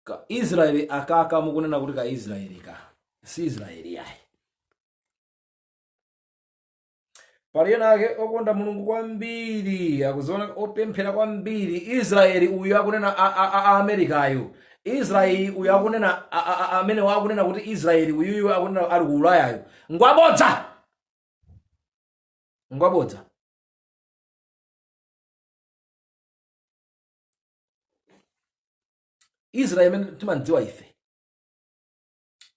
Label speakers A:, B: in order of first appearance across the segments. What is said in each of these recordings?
A: Ka Israeli akaka mukunena kuti ka Israeli ka si Israeli yayi. Pali ena ake okonda Mulungu kwambiri, akuziona opemphera kwambiri. Israeli uyu akunena a Amerikayu, Israeli uyu akunena amene wakunena kuti Israeli uyuyu akunena ali ku Ulayayu ngwabodza, ngwabodza. Israeli imene timadziwa ife,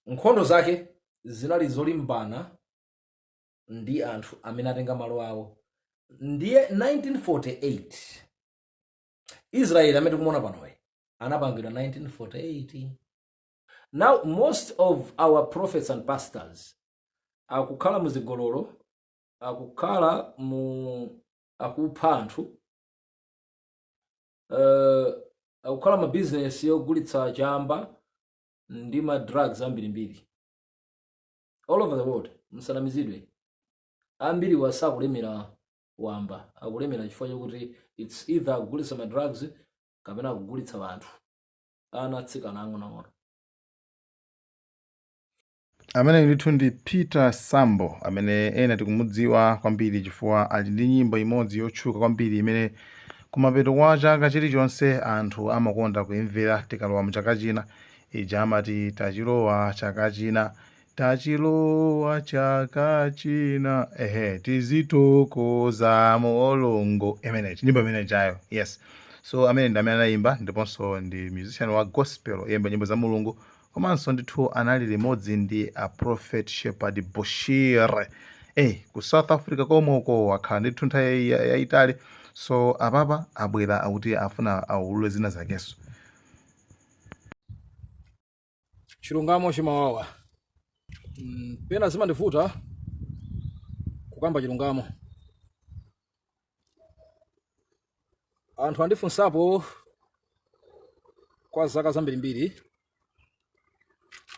A: nkhondo zake zinali zolimbana ndi anthu amene atenga malo awo. Ndiye 1948 Israeli amene tikumuona panoyi anapangidwa 1948. Now most of our prophets and pastors akukhala muzigololo, akukhala mu akupha anthu, akukhala mabizinesi yogulitsa chamba ndi ma drugs ambirimbiri all over the world. Msanamizidwe, ambiriwa sakulemera wamba, akulemera chifukwa chokuti it's either akugulitsa ma drugs kapena akugulitsa anthu ana atsikana ang'onoang'ono.
B: Amene ndithu ndi Peter Sambo, amene ena tikumudziwa kwambiri chifukwa ali ndi nyimbo imodzi yotchuka kwambiri imene kumapeto kwa chaka chilichonse anthu amakonda kuimvera tikalowa mu chaka china. Ija amati tachilowa chaka china, tachilowa chaka china, ehe, tizithokoza Mulungu. Imene nyimbo imene ijayo, yes. So amene ndi amene anayimba, ndiponso ndi musician wa gospel, yemba nyimbo za Mulungu, komanso ndithu anali limodzi ndi a Prophet Shepherd Bushiri ku South Africa komweko akhala ndithu nthawi yayitali. So apapa abwera akuti afuna aulule zina zakenso.
A: Chilungamo chimawawa. Pena zimandivuta kukamba chilungamo. Anthu andifunsapo kwa zaka zambirimbiri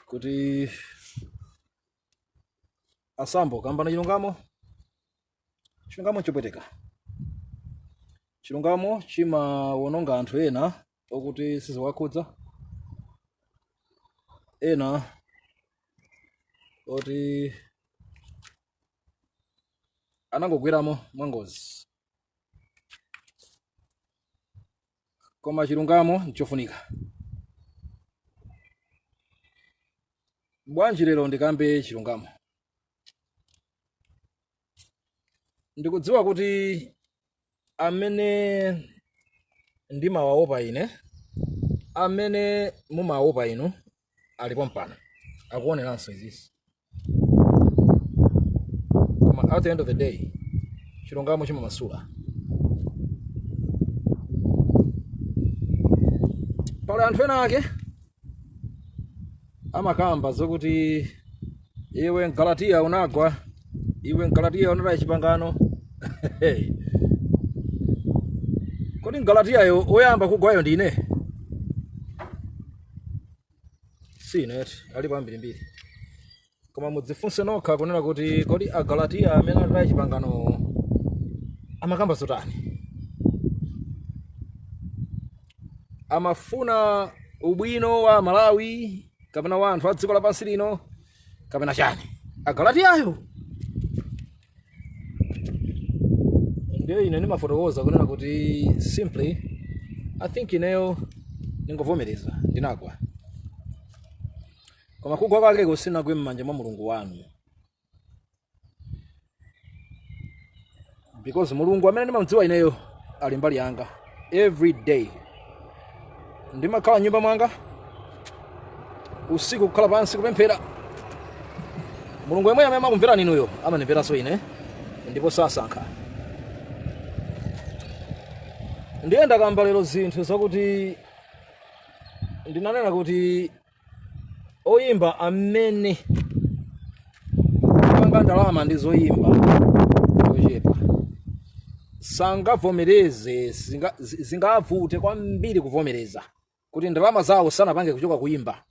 A: kuti asambo kambani chilungamo. Chilungamo chopweteka, chilungamo chimawononga anthu ena okuti siziwakhudza, ena oti anangogweramo mwangozi, koma chilungamo nchofunika. Bwanji lero ndikambe chilungamo? Ndikudziwa kuti amene ndimawaopa ine, amene mumawaopa inu, alipo mpano akuoneranso izizi, koma at the end of the day chilungamo chimamasula. Pali anthu ena ake amakamba zokuti iwe Mgalatiya unagwa, iwe Mgalatiya unataya chipangano. Kodi Mgalatiyayo oyamba kugwayo ndine? Si ine eti, alipo ambirimbiri. Koma mudzifunse nokha kunena kuti kodi Agalatiya amene anataya chipangano amakamba zotani? Amafuna ubwino wa Malawi kapena wa anthu a dziko lapansi lino kapena chani? Agalatiyayo. Ndiyo ine ndimafotokoza kunena kuti simply I think ineyo ningovomereza ndinagwa, koma kugwa kwakeko sinagwe m'manja mwa Mulungu wanu, because Mulungu amene ndimamudziwa ineyo ali mbali yanga every day. Ndimakhala m'nyumba mwanga usiku kukhala pansi kupemphera. Mulungu yemwe amene amakumverani inuyo amandimveranso ine, ndipo sasankha. Ndiye ndakamba lero zinthu zakuti ndinanena kuti oyimba amene apanga ndalama ndi zoyimba ochepa sangavomereze, zingavute kwambiri kuvomereza kuti ndalama zawo sanapange kuchoka kuyimba.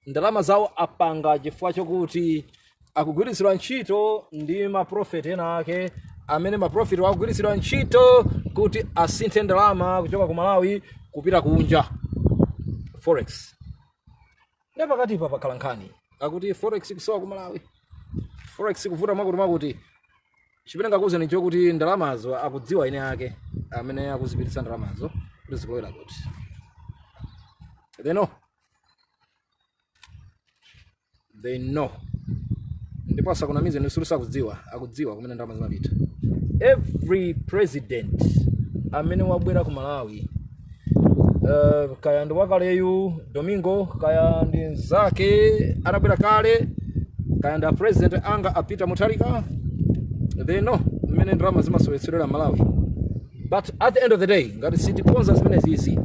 A: Ndalama zawo apanga chifukwa chokuti akugwiritsidwa ntchito ndi maprofeti ena ake, amene maprofeti akugwiritsidwa ntchito kuti asinthe ndalama kuchoka ku Malawi kupita kunja, forex. Ndi pakatipa pakhala nkhani akuti forex kusowa ku Malawi, forex kuvuta mwakuti mwakuti. Chimene ngakuwuzeni chokuti ndalamazo akudziwa ene ake amene akuzipititsa ndalamazo kuti zikulowera kuti. They know, they know. Ndipo asakunamize, nisulu sakudziwa, akudziwa kumene ndalama zimapita. Every president amene wabwera ku Malawi, kaya ndi wakaleyu Domingo, kaya ndi nzake anabwera kale, kaya ndi a president anga a Peter Mutharika, they know mmene ndalama zimasowetsedwera Malawi. But at the end of the day, ngati sitikonza zimenezizi,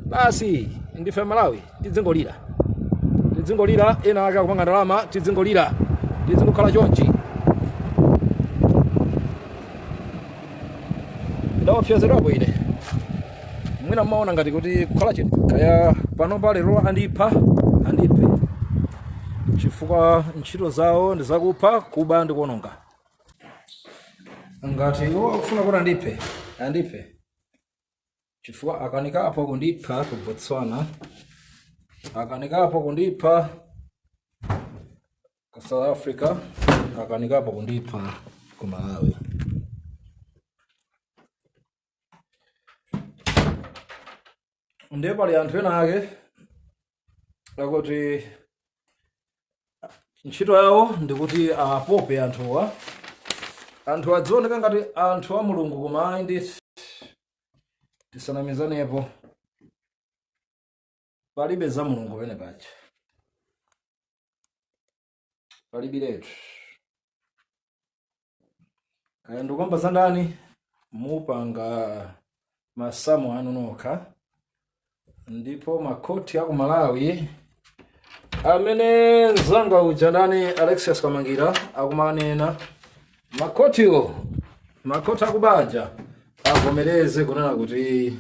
A: basi ndife Malawi tidzingolira, tidzingolira. Ena ake akupanga ndalama, tidzingolira, tidzingokhala chonchi. Ndaopsezedwapo ine. Mwina mmaona ngati kuti kukhala chete, kaya panopa lero andipha, andiphe, chifukwa ntchito zawo ndi zakupha, kuba ndi kuononga. Ngati iwo akufuna kuti andiphe, andiphe, chifukwa akanikapo kundipha ku Botswana, akanikapo kundipha ku South Africa, akanikapo kundipha ku Malawi. Ndiye pali anthu ena ake akuti ntchito yawo ndikuti apope anthuwa, anthu adzioneka ngati anthu a Mulungu, koma ayi, ndi tisanamizanepo, palibe za Mulungu pene paja, palibiretu. Kaya ndikukamba za ndani, mupanga masamu anu nokha. Ndipo makhoti aku Malawi amene mzanga uja ndani, Alexius Kamangira, akumanena, makhotiwo, makhoti akubanja avomereze kunena kuti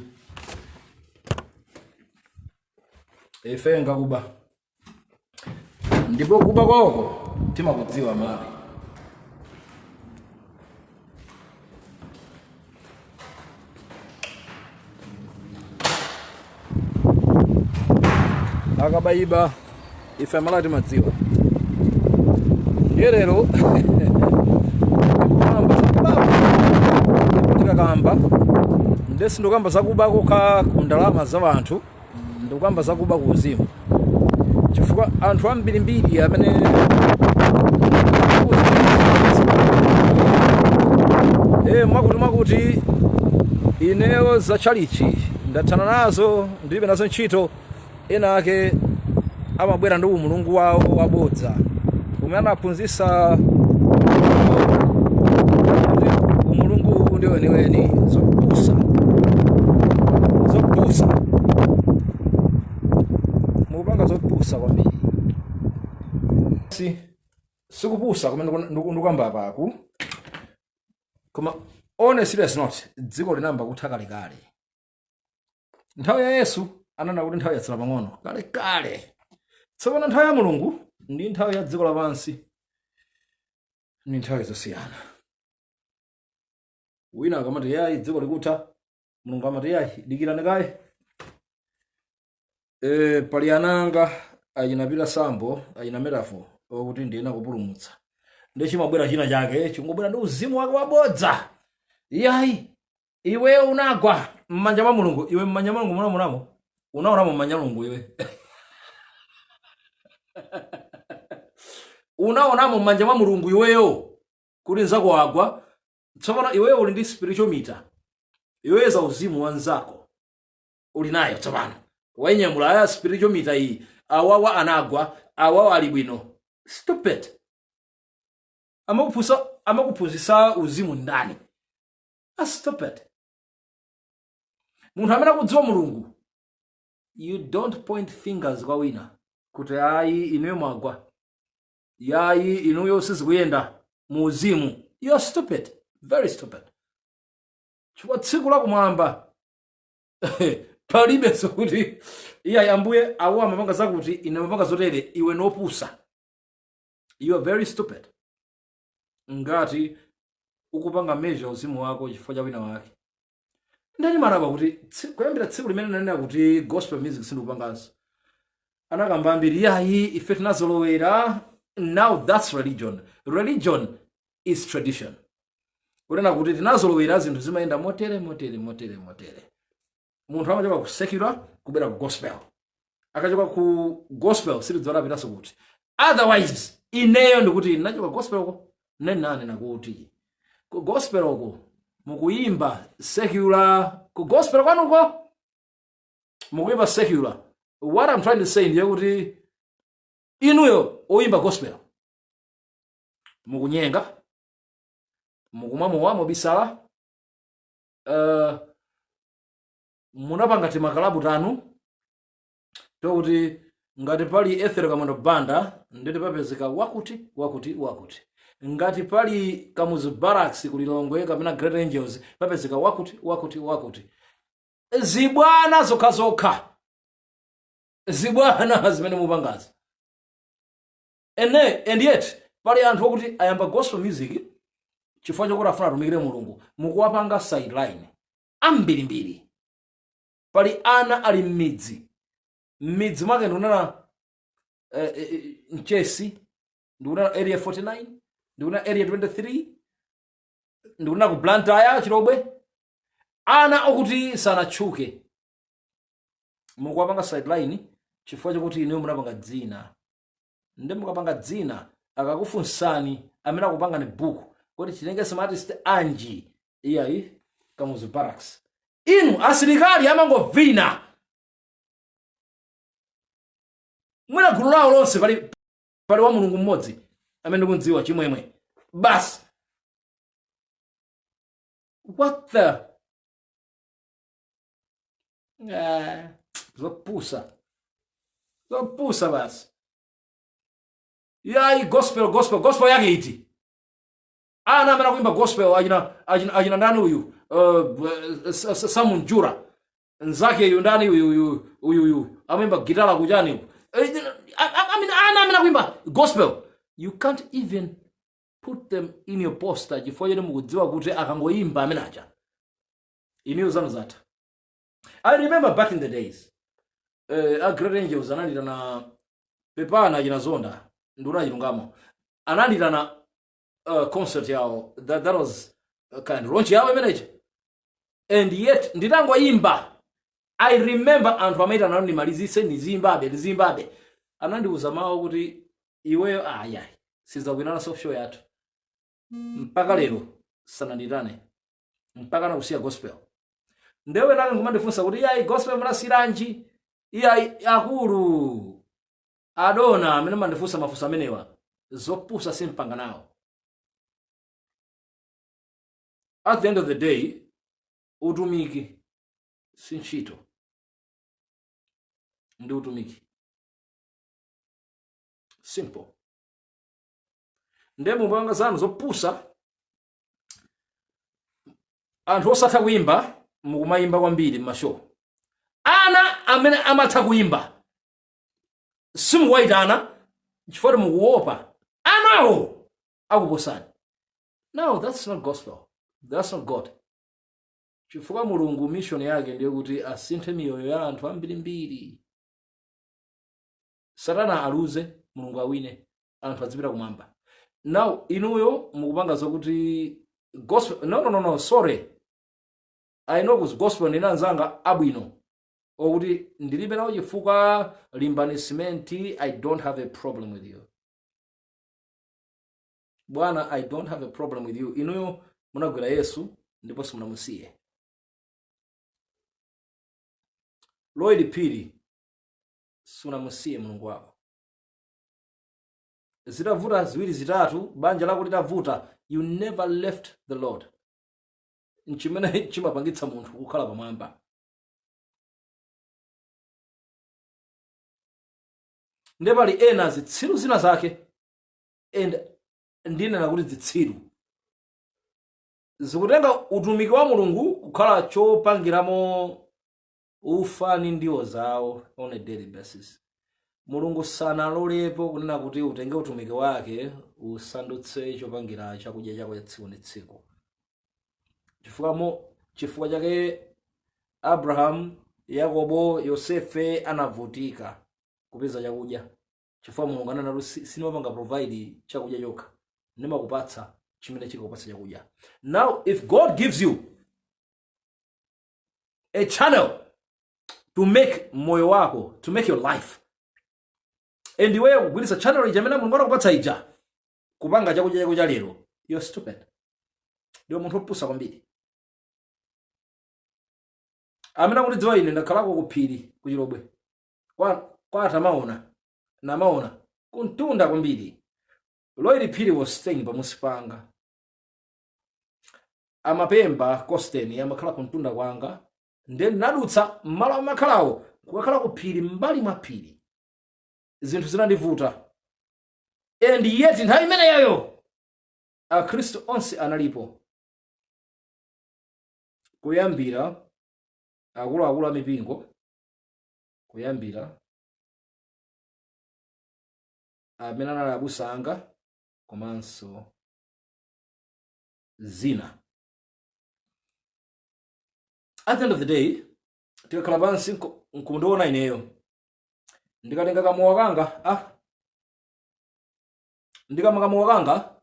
A: ife ngakuba, ndipo kuba kwawoko timakudziwa Malawi. Akabayiba ife Amalawi timadziwa. Ndiye lero tikukamba zakuba. Tikakamba ndiye sindikukamba zakuba kokha ku ndalama za anthu, ndikukamba zakuba ku uzimu, chifukwa anthu ambirimbiri amene mwakuti mwakuti ineyo za tchalichi ndathana nazo, ndilibe nazo ntchito. Ena ake amabwera ndi umulungu wawo wabodza umene anaphunzitsa umulungu uwu ndi weniweni. Zopusa, zopusa, mukupanga zopusa kwambiri. Sikupusa kumene ndikukamba apaku, koma on a serious note, dziko linayamba kutha kalekale. Nthawi ya Yesu ananena kuti nthawi yatsala pang'ono kalekale. Tsopano nthawi ya Mulungu ndi nthawi ya dziko lapansi ndi nthawi zosiyana. Wina akamati yayi dziko likutha, Mulungu amati yayi, dikirani kaye. Pali ananga achina Peter Sambo, achina Metaphor, okuti ndiyena kupulumutsa, ndi chimabwera china chake chingobwera ndi uzimu wake wabodza: yayi, iwe unagwa m'manja mwa Mulungu. Iwe m'manja mwa Mulungu munamunamo, unaonamo m'manja mwa Mulungu? Iwe unaonamo m'manja mwa Mulungu iweyo kuti nzako wagwa? Tsopano iweyo uli ndi spiritual meter, iweyo za uzimu wa nzako uli nayo. Tsopano wainyamula aya spiritual meter iyi, awawa anagwa, awawa ali bwino. Stupid. Amakuphunzitsa uzimu ndani? A stupid. Munthu amene akudziwa Mulungu, you don't point fingers kwa wina kuti ayi, inuyo mwagwa, yayi, inuyo sizikuyenda mu uzimu. You are stupid, very stupid, chifukwa tsiku lakumwamba palibe zokuti iyayi, ambuye, awo amapanga zakuti, ine amapanga zotere. Iwe nopusa, you are very stupid ngati ukupanga measure uzimu wako chifukwa cha wina wake. Ndani maraba kuti kuyambira tsiku limene nanena kuti gospel music sindikupanganso, Anakamba ambiri, yayi, ife tinazolowera. Now that's religion. Religion is tradition. Kunena kuti tinazolowera zinthu zimayenda motere, motere, motere, motere. Munthu amachoka ku secular kubwera ku gospel. Akachoka ku gospel sitidziwa apitanso kuti. Otherwise ineyo ndikuti ndinachoka gospel ko nenanena kuti ku gospel ko mukuyimba secular, ku gospel kwanuko mukuyimba secular. What I'm trying to say ndiye kuti inuyo oyimba gospel mukunyenga, mukumwa mowa mobisala, munapanga timakalabu tanu tokuti ngati pali Ethel Kamwendo Banda nditi papezeka wakuti, wakuti, wakuti. Ngati pali Kamuzu Barracks ku Lilongwe kapena Great Angels papezeka wakuti, wakuti, wakuti. Zibwana zokhazokha, zibwana zimene mupangazi. And yet pali anthu okuti ayamba gospel music chifukwa chokuti afuna atumikire Mulungu, mukuwapanga sideline ambirimbiri. Pali ana ali m'midzi, m'midzi mwake ndikunena Mchesi, ndikunena Area 49, ndikunena Area 23, ndikunena ku Blantyre, Chilobwe, ana okuti sanatchuke mukuwapanga sideline chifukwa chokuti inuyo munapanga dzina. Ndi mukapanga dzina akakufunsani amene akupangani book kuti titenge ma artist anji, iyayi, Kamuzu Barracks. Inu asilikali amangovina, mwina gulu lawo lonse pali wa Mulungu mmodzi amene ndikumdziwa, Chimwemwe basi. What the zopusa, zopusa basi. Yayi, gospel, gospel, gospel yake iti? Ana amene akuimba gospel achina ndani uyu, Samunjura nzake uyu ndani uyu, uyu, uyu, uyu amaimba gitala kuchani uyu. I mean, ana amene akuimba gospel you can't even put them in your poster chifukwa choti mukudziwa kuti akangoimba amene aja inuyo zanu zatha. I remember back in the days, a Great Angels ananditana pepana achina Zonda, nduna chilungamo, ananditana concert yawo, that was kind of launch yawo imeneyi, and yet nditangoyimba, I remember anthu amaitana ndimalizise ndiziyimbabe, ndiziyimbabe, anandiuza mawu kuti iweyo ayayi sizakuitana soft show yathu. Mpaka lero sananditane, mpaka nakusiya gospel. Ndewe nake nkumandifunsa kuti iyayi, gospel munasiranji? Iyayi, akulu adona amene mandifunsa mafunso amenewa, zopusa simpanga nawo. At the end of the day, utumiki si ntchito, ndi utumiki, simple. Ndiye mupanga zanu zopusa, anthu osatha kuimba mukumayimba kwambiri m'mashow, ana amene amatha kuimba simukuwayitana chifukwa mukuopa anawo akuposani. No, that's not gospel, that's not God. Chifukwa Mulungu mission yake ndiye kuti asinthe miyoyo ya anthu ambirimbiri, Satana aluze, Mulungu awine, anthu adzipita kumwamba. Now inuyo mukupanga zokuti gospel. No, no, no, no, sorry, I know kuti gospel ndina anzanga abwino okuti ndilibe nawo chifukwa. Limbani Simenti, I don't have a problem with you, bwana. I don't have a problem with you. Inuyo munagwira Yesu ndipo simunamusiye. Lloyd Phiri, simunamusiye Mulungu wako. Zitavuta ziwiri zitatu, banja lako litavuta, you never left the Lord. Nchimene chimapangitsa munthu kukhala pamwamba. Ndiye pali ena zitsiru zina zake, and ndinena kuti zitsiru zikutenga utumiki wa Mulungu kukhala chopangiramo ufa ni ndiwo zawo on a daily basis. Mulungu sanalolepo kunena kuti utenge utumiki wake usandutse chopangira chakudya chako cha tsiku ndi tsiku. Chifukwa chake Abraham, Yakobo, Yosefe anavutika. Kupeza chakudya, chifukwa Mulungu ananena, "Sindimapanga provide chakudya chokha, ndimakupatsa chimene chikakupatsa chakudya." Now if God gives you a channel to make moyo wako, to make your life, and iweyo kugwiritsa channel ija imene Mulungu anakupatsa ija kupanga chakudya chako cha lero, you're stupid. Ndiwe munthu wopusa kwambiri. Amene akundidziwa ine, ndakhalako ku phiri ku Chilobwe kwa Tamaona Namaona, kuntunda kwambiri. Lloyd Phiri was staying pamusi panga. Amapemba Costin amakhala kuntunda kwanga, nde ndinadutsa mmalo amakhalawo kukakhala ku phiri, mbali mwa phiri. Zinthu zinandivuta, and yet nthawi imeneyoyo Akhristu onse analipo, kuyambira akuluakulu a mipingo, kuyambira amene anali abusa anga, komanso zina. At the end of the day, tikakhala pansi nkundiona ineyo ndikatenga kamowa kanga, ndikamwa kamowa kanga,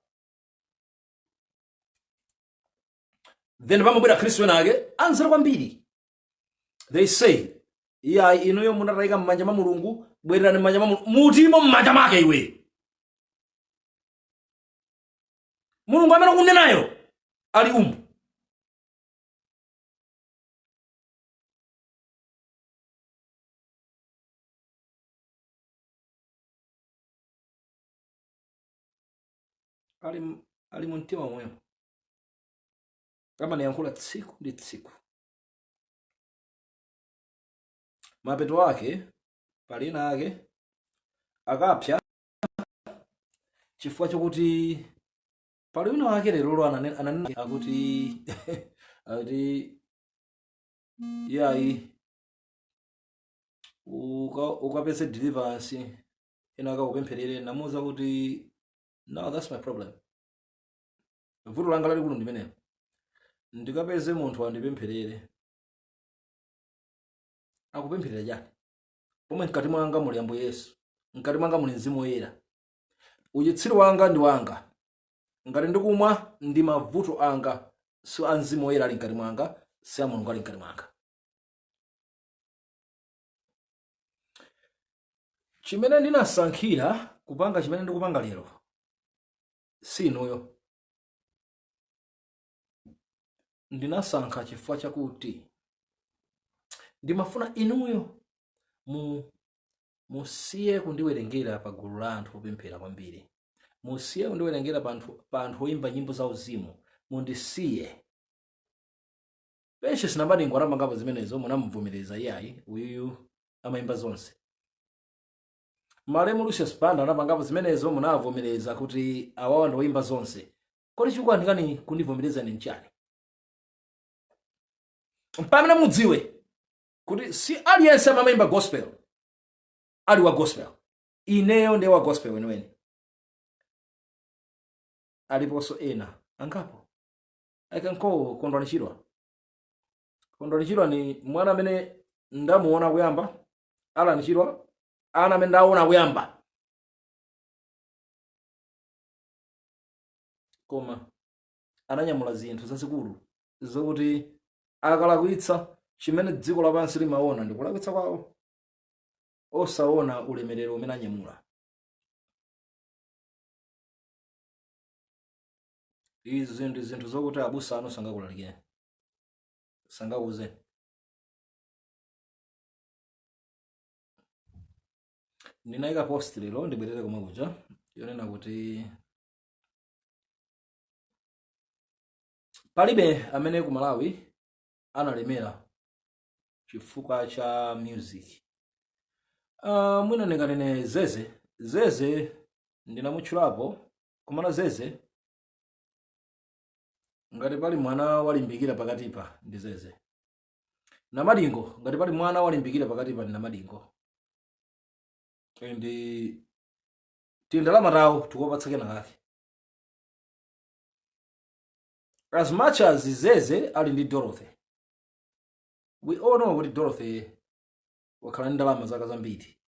A: then pamabwera Khristu ena ake anzeru kwambiri. They say, "Iyayi, inuyo munatayika m'manja mwa Mulungu, bwererani m'manja mwa Mulungu." Mutimo m'manja mwake iwe? Mulungu amene ukunenayo ali umu. Ali mu mtima momwemo, amaniyankhula tsiku ndi tsiku. Mapeto ake pali ena ake akapsa chifukwa chokuti pali wina wake lerolo ananena akuti iyayi, ukapeze deliverance, ena akakupempherere. Namuuza kuti, "No, that's my problem. Vuto langa lalikulu ndimenelo, ndikapeze munthu andipempherere. Akupempherera chani pomwe mkati mwanga muli Ambuye Yesu, mkati mwanga muli Mzimu Woyera? Uchitsiru wanga ndi wanga. Ngati ndikumwa, ndi mavuto anga, si a Mzimu Woyera ali mkati mwanga, si a Mulungu ali mkati mwanga." Chimene ndinasankhira kupanga chimene ndikupanga lero si inuyo. Ndinasankha chifukwa chakuti ndimafuna inuyo musiye kundiwerengera pa gulu la anthu opemphera kwambiri, musiye kundiwerengera pa anthu oyimba nyimbo za uzimu, mundisiye. Patience Namadingo anapangapo zimenezo, munamuvomereza, iyayi, uyuyu amayimba zonse. Malemu Lucius Banda anapangapo zimenezo, munavomereza kuti awawa ndi oyimba zonse. Kodi chikukanikani kundivomereza ni nchani? Pamene mudziwe kuti si aliyense amayimba gospel ali wa gospel. Ineyo ndiye wa gospel weniweni. Aliponso ena angapo. I can call Kondwani Chirwa. Kondwani Chirwa ni mwana amene ndamuona kuyamba. Alan Chirwa, ana amene ndaona kuyamba, koma ananyamula zinthu zazikulu zokuti akalakwitsa, chimene dziko lapansi limaona ndi kulakwitsa kwawo, osaona ulemerero umene anyamula. Izi ndi zinthu zokuti abusa anu sangakulalikire, sangakuuzeni. Ndinayika post lero, ndibwerere komwe kuja, yonena kuti palibe amene ku Malawi analemera chifukwa cha music. Mwina ndinganene Zeze. Zeze ndinamutchulapo, komano Zeze, ngati pali mwana walimbikira pakatipa ndi Zeze. Namadingo, ngati pali mwana walimbikira pakatipa ndi Namadingo. And tindalama tawo tikuwapatsa kena kake. As much as Zeze ali ndi Dorothy, we all know kuti Dorothy wakhala ndi ndalama zaka zambiri.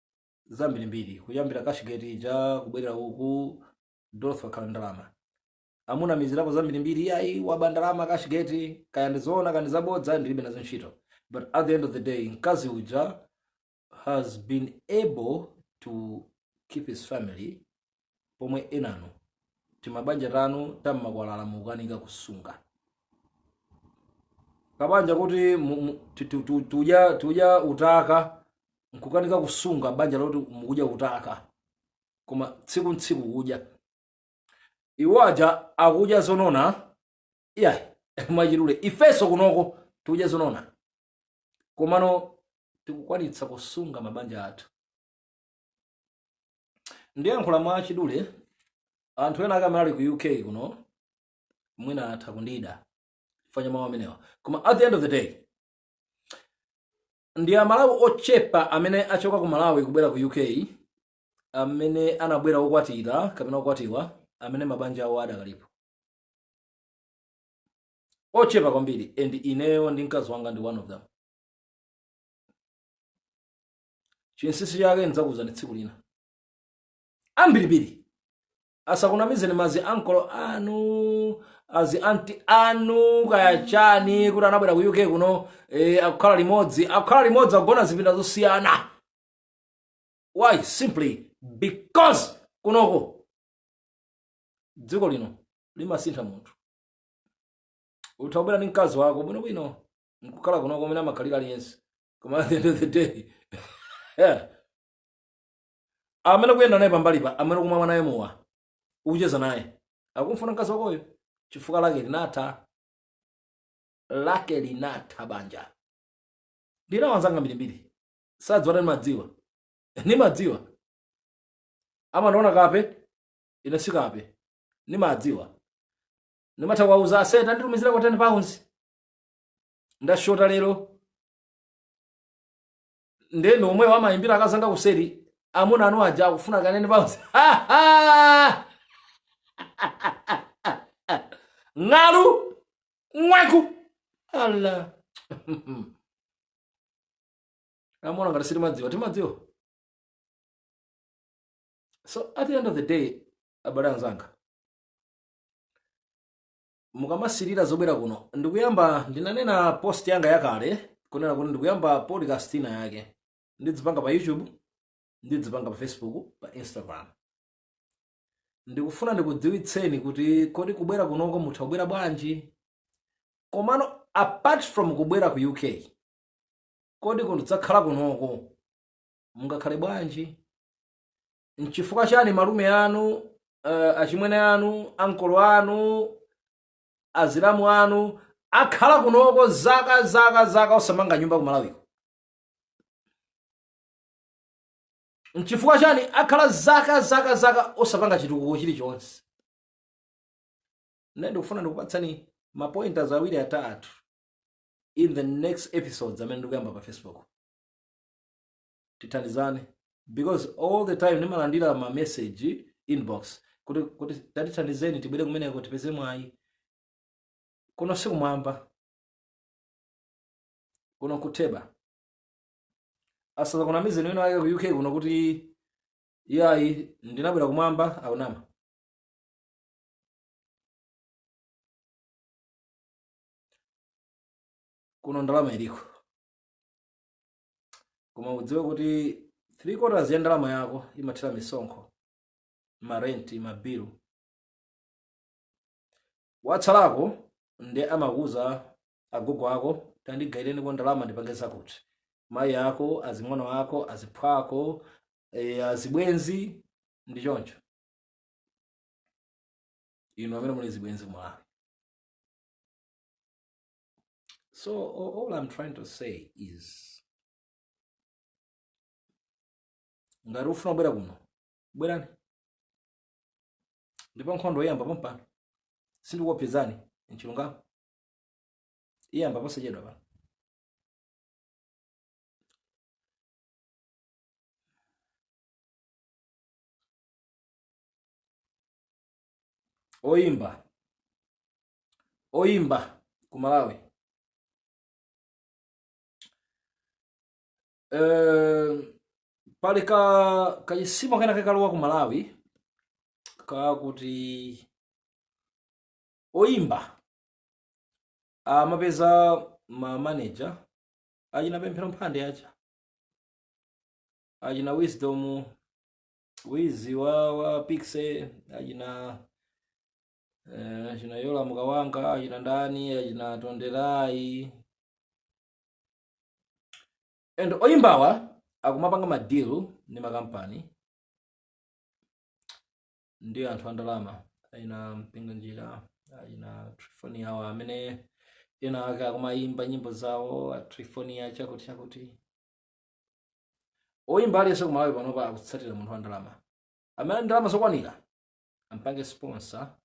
A: Zambirimbiri, kuyambira Cashgate ija kubwerera uku, Dorothy wakhala ndalama. Amunamizirapo zambirimbiri, iyayi waba ndalama Cashgate, kaya ndizoona kaya ndizabodza, ndilibe nazo ntchito. But at the end of the day, mkazi uja has been able to keep his family, pomwe enanu timabanja tanu tammakwalala mukukanika kusunga kabanja kuti tudya utaka, nkukanika kusunga banja loti mukudya utaka, koma tsiku ntsiku kudya. Iwo aja akudya zonona, iyayi mwachidule ifenso kunoko tikudya zonona, komano tikukwanitsa kusunga mabanja athu. Ndiyankhula mwachidule, anthu ena akamene ali ku UK kuno mwina atha kundida chifukwa cha mawu amenewa, koma at the end of the day ndi Amalawi ochepa amene achoka ku Malawi kubwera ku UK, amene anabwera okwatira kapena okwatiwa, amene mabanja awo adakalipo ochepa kwambiri, and ineyo ndi mkazi wanga ndi one of them. Chinsinsi chake ndidzakuwuzani tsiku lina. Ambirimbiri asakunamizeni mazi ankolo anu, azi anti anu, kaya chani, kuti anabwera ku UK kuno, akukhala limodzi, akukhala limodzi, akugona zipinda zosiyana. Why? Simply because kunoko dziko lino limasintha munthu. Utha kubwera ndi mkazi wako bwinobwino nkukhala kunoko kumene amakhalira aliyense, koma at the end of the day, yeah, amene kuyenda naye pambalipa, amene kumamwa naye mowa, ukucheza naye, akumfuna mkazi wakoyo chifukwa lake linatha, lake linatha banja. Ndina wanzanga mbirimbiri sadziwa ndimadziwa, nimadziwa, amandiona kape, ine si kape, nimadziwa, nimatha kuwauza aseta nditumizira kwa 10 pounds, ndashota lero. Ndeno omwewo amayimbira akazanga kuseri, amuna anu aja akufuna ka 10 pounds. Ng'alu mweku ala amona ngati sitimadziwa, timadziwa. So at the end of the day, abale anzanga, mukamasirira zobwera kuno, ndikuyamba ndinanena post yanga yakale kunena kuti ndikuyamba podcast ina yake, ndidzipanga pa YouTube, ndidzipanga pa Facebook, pa Instagram. Ndikufuna ndikudziwitseni kuti kodi kubwera kunoko mutha kubwera bwanji, komano apart from kubwera ku UK, kodi kudzakhala kunoko mungakhale bwanji? Nchifukwa chani malume anu, achimwene anu, ankolo anu, azilamu anu akhala kunoko zaka zaka zaka osamanga nyumba ku Malawiko? Nchifukwa chani akhala zaka zaka zaka osapanga chitukuko chilichonse? Nde ndikufuna ndikupatsani ma pointers awiri atatu in the next episodes amene ndikuyamba pa Facebook. Tithandizane, because all the time ndimalandira ma message inbox kuti tatithandizeni tibwere kumeneko tipeze mwayi. Kuno sikumwamba, kuno kutheba. Asazakunamizeni wina wake ku UK kuno kuti iyayi ndinabwera kumwamba, akunama. Kuno ndalama iliko, koma udziwe kuti 3 quarters ya ndalama yako imathera misonkho, marenti, mabilu. Watsalako ndi amakuza agogo ako, tandigayireniko ndalama ndipange zakuti, mayi ako, azing'ono ako, aziphwa ako, azibwenzi ndi choncho. Inu amene muli zibwenzi ku Malawi. So all I'm trying to say is, ngati ufuna kubwera kuno, bwerani. Ndipo nkhondo iyamba pompano, sindikuopsezani, nchilungamo, iyamba posachedwa pano. Oyimba, oyimba ku Malawi, Pali ka kachisimo kena kekalowa ku Malawi kakuti oyimba amapeza ma manager achina Pemphero Mphande aja, achina Wisdom Wizi wa Piksy, achina achina Yola Mukawanga, achina ndani, achina Tonderai, and oyimbawa akumapanga ma deal ndi makampani ndi anthu andalama, achina Mpinganjira, achina Triphonia awa amene ena ake akumayimba nyimbo zawo a Triphonia chakuti chakuti. Oyimba aliyense kumalawi panopa akutsatira munthu wa ndalama amene ali ndalama zokwanira ampange sponsor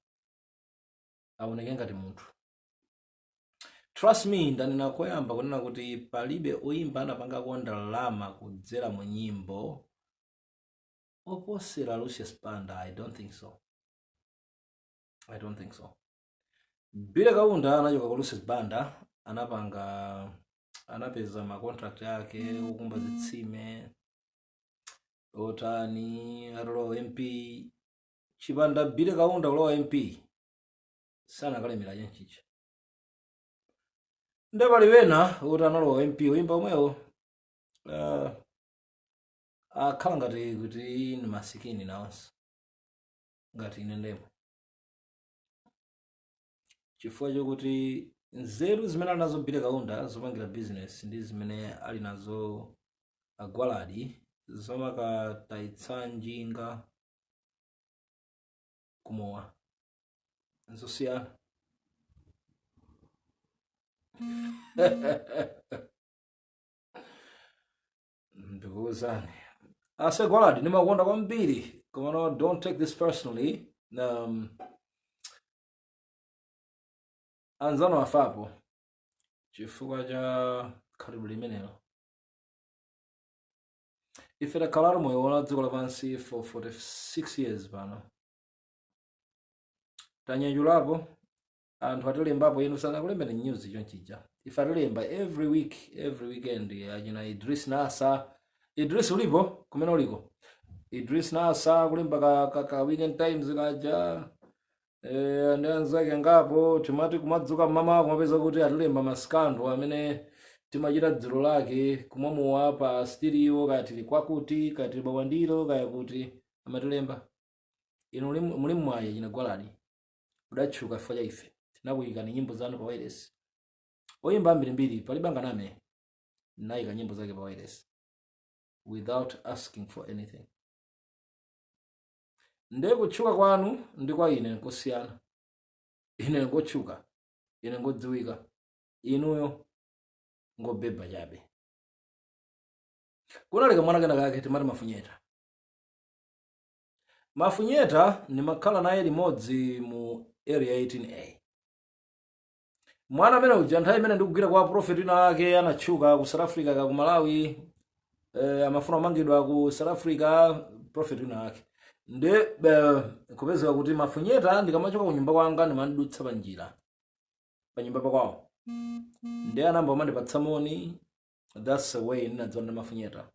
A: aoneke ngati munthu. Trust me, ndanena koyamba kunena kuti palibe oyimba anapangako ndalama kudzera mu nyimbo oposera Lucius Banda. I don't think so, I don't think so. Billy Kaunda anachoka ku Lucius Banda, anapeza ma contract ake okumba zitsime otani, atalowa MP. Chipanda Billy Kaunda kulowa MP sanakalemera chenchicha. Nde pali wena oti analowa MP oyimba omwewo, akhala ngati kuti ni masikini nawonso ngati ine ndemwe, chifukwa chokuti nzeru zimene ali nazo Billy Kaunda zopangira business ndi zimene ali nazo agwaladi zomakatayitsa njinga kumowa nzosiyana. Ndikuwuzani ase Gwaladi, ndimakonda kwambiri, koma no, don't take this personally. Anzano afapo chifukwa cha khalidwe limenelo. Ife takhalatu moyo wa dziko lapansi for 46 years pano, tanyanjulapo anthu atilembapo. Inu sanakulembeni news chonchija, ife atilemba every week, every weekend. Achina Idris Nasa, Idris ulipo kumene uliko? Idris Nasa kulemba ka Weekend Times kaja, ndi anzake ngapo. Timati kumadzuka mmamawa kumapeza kuti atilemba ma scandal amene timachita dzulo lake kumamuwa pa studio, kaya tili kwakuti, kaya tili bawandiro, kaya kuti amatilemba. Inu muli mwayi, china Gwaladi mudatchuka chifukwa cha ife, tinakuyikani nyimbo zanu pa wireless. Oyimba ambirimbiri palibe anganame, nayika nyimbo zake pa wireless without asking for anything. Nde kutchuka kwanu ndi kwa ine nkosiyana. Ine ngotchuka, ine ngodziwika, inuyo ngobeba chabe. Kunali kamwana kena kake timati Mafunyeta. Mafunyeta ndimakhala naye limodzi mu Area 18A. Mwana amene uja, nthawi imene ndikugwira kwa prophet wina ake anatchuka ku South Africa ka ku Malawi, amafuna kumangidwa ku South Africa prophet wina ake, nde kupezeka kuti Mafunyeta ndikamachoka ku nyumba kwanga ndimandudutsa pa njira pa nyumba pakwawo, nde anamba amandipatsa moni. That's the way ndinadziwa ndi Mafunyeta.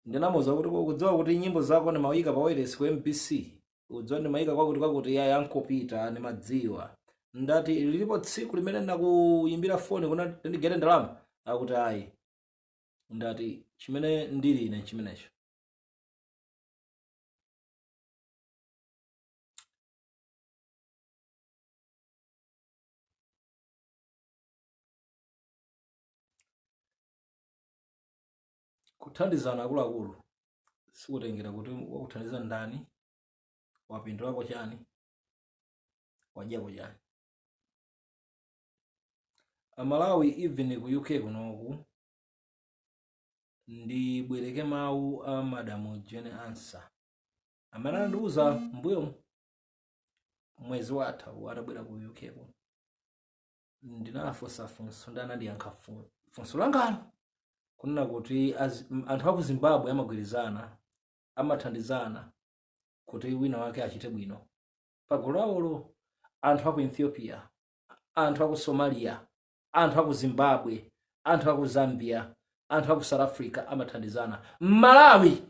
A: Ndinamuwuza kuti kudziwa kuti nyimbo zako ndimayika pa wireless ku MBC, udziwa ndimayika kwakuti kwakuti, ya yankopita ndimadziwa. Ndati lilipo tsiku limene ndinakuyimbira foni kuna ndigere ndalama? Akuti ayi. Ndati chimene ndili ine chimenecho. Kuthandizana akuluakulu sikutengera kuti wakuthandiza ndani, wapindulako chani, wadyako chani. Amalawi even ku UK kunoku, ndibwereke mawu a Madamu Jane Ansah amene anandiuza mbuyo mwezi watha atabwera ku UK kuno. Ndinafunsa funso ndi anandiyankha funso langalo kunena kuti anthu aku Zimbabwe amagwirizana, amathandizana kuti wina wake achite bwino pagulu lawolo. Anthu aku Ethiopia, anthu aku Somalia, anthu aku Zimbabwe, anthu aku Zambia. Anthu aku South Africa amathandizana. Malawi,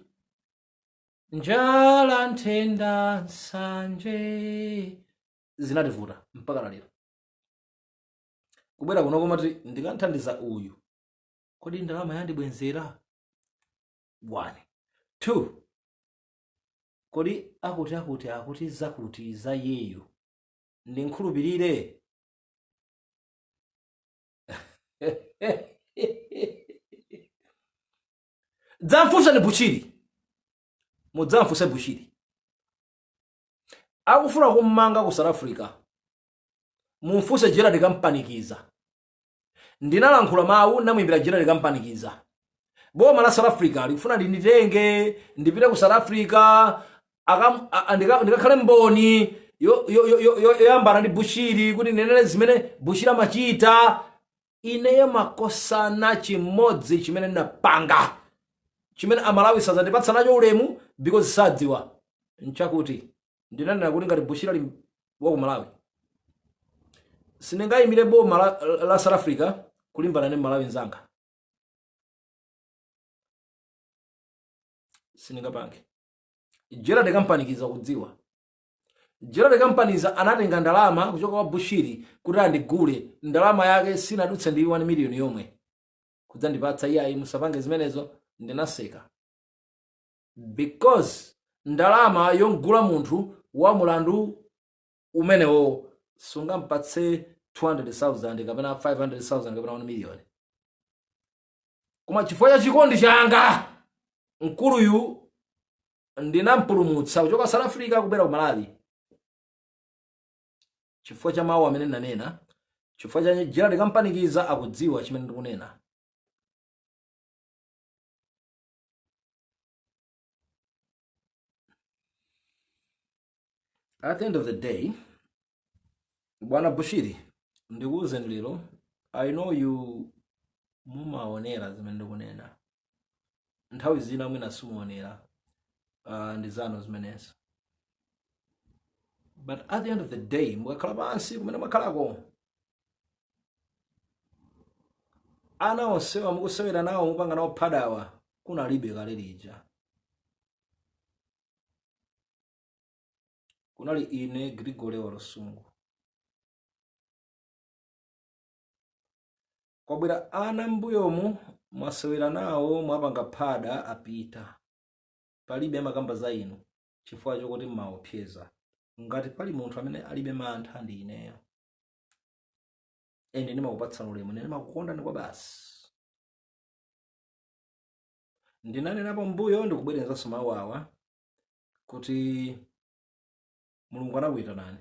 A: njala, nthenda, nsanje zinativuta mpaka na lero. Kubwera kuno komati ndikanthandiza uyu, kodi ndalama yandibwenzera? 1 2 kodi akuti akuti akuti zakuti za yeyu ndinkhulupirire? Dzamfunseni Bushiri, mudzamfunse Bushiri akufuna kummanga ku South Africa, mumfunse Gerald Kampanikiza. Ndinalankhula mawu, namuyimbira Gerald Kampanikiza. Boma la South Africa likufuna ndinditenge ndipite ku South Africa ndikakhale mboni yoyambana ndi Bushiri kuti ndinene zimene Bushiri amachita. Ineyo makosana chimodzi chimene ndinapanga chimene Amalawi sadzandipatsa nacho ulemu because sadziwa nchakuti ndinanena kuti ngati Bushiri ali wa ku Malawi, sindingayimire boma la South Africa kulimbana ndi Malawi nzanga, sindingapange. Gerald Kampanikiza kudziwa Gerald Kampanikiza anatenga ndalama kuchoka kwa Bushiri kuti andigule, ndalama yake sinadutse ndi 1 million yomwe kudzandipatsa. Iyayi, musapange zimenezo. Ndinaseka because ndalama yongula munthu wa mulandu umenewo sungampatse 200,000 kapena 500,000 kapena 1 million. Koma chifukwa cha chikondi changa, mkuluyu ndinampulumutsa kuchoka South Africa kubwera ku Malawi chifukwa cha mawu amene nanena, chifukwa cha Gerald Kampanikiza akudziwa chimene ndikunena. At the end of the day, bwana Bushiri, ndikuwuzeni lero, I know you mumaonera zimene ndikunena, nthawi zina mwina simuonera, ndi zanu zimenezo, but at the end of the day mukakhala pansi kumene mwakhalako, ana onsewa mukusewera nawo, mupanga nawo phadawa, kunalibe kale lija. Kunali ine Gregory Walusungu. Kwabwera ana mbuyomu, mwasewera nawo, mwapanga phada, apita, palibe amakamba za inu chifukwa chokuti mmaopseza. Ngati pali munthu amene alibe mantha ndi ineyo, ende ndimakupatsani ulemu, ine ndimakukondani kwa basi. Ndinanenapo mbuyo, ndikubwerezanso mawu awa kuti Mulungu anakuyitanani,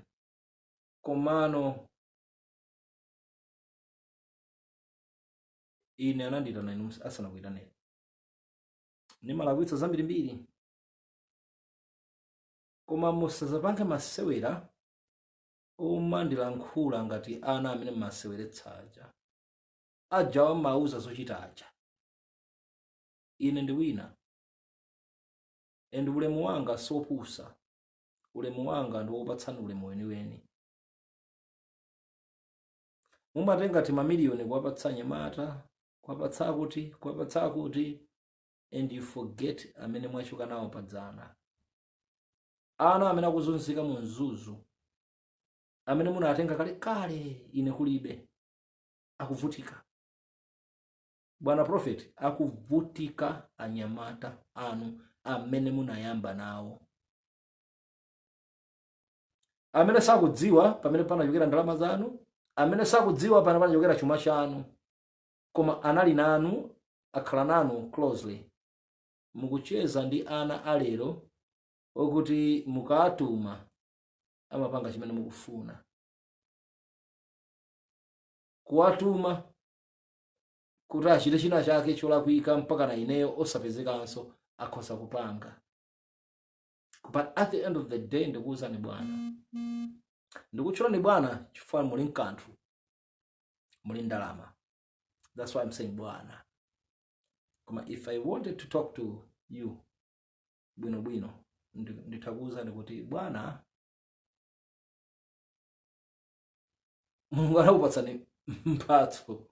A: komano ine anandiyitana inu asanakuyitaneni. Ndimalakwitsa zambirimbiri, koma musazapange masewera omandilankhula ngati ana amene mmaseweretsa aja, aja wamauza zochita aja. Ine ndi wina, and ulemu wanga sopusa, ulemu wanga ndi wopatsani ulemu weniweni. Mumatenga timamiliyoni kuwapatsa anyamata, kuwapatsa akuti, kuwapatsa akuti, and you forget amene mwachoka nawo padzana, ana amene akuzunzika mu Mzuzu, amene munatenga kale kale ine kulibe, akuvutika. Bwana Prophet, akuvutika anyamata anu amene munayamba nawo, amene sakudziwa pamene panachokera ndalama zanu, amene sakudziwa pamene panachokera chuma chanu, koma anali nanu, akhala nanu closely. Mukucheza ndi ana alero okuti mukatuma amapanga chimene mukufuna kuwatuma kuti achite china chake cholakwika, mpaka na ineyo osapezekanso akhoza kupanga. But at the end of the day, ndikuwuzani bwana, ndikutchulani bwana chifukwa muli mkanthu, muli ndalama, that's why I'm saying bwana. Koma if I wanted to talk to you bwinobwino, ndithakuwuzani kuti bwana, Mulungu anakupatsani mphatso.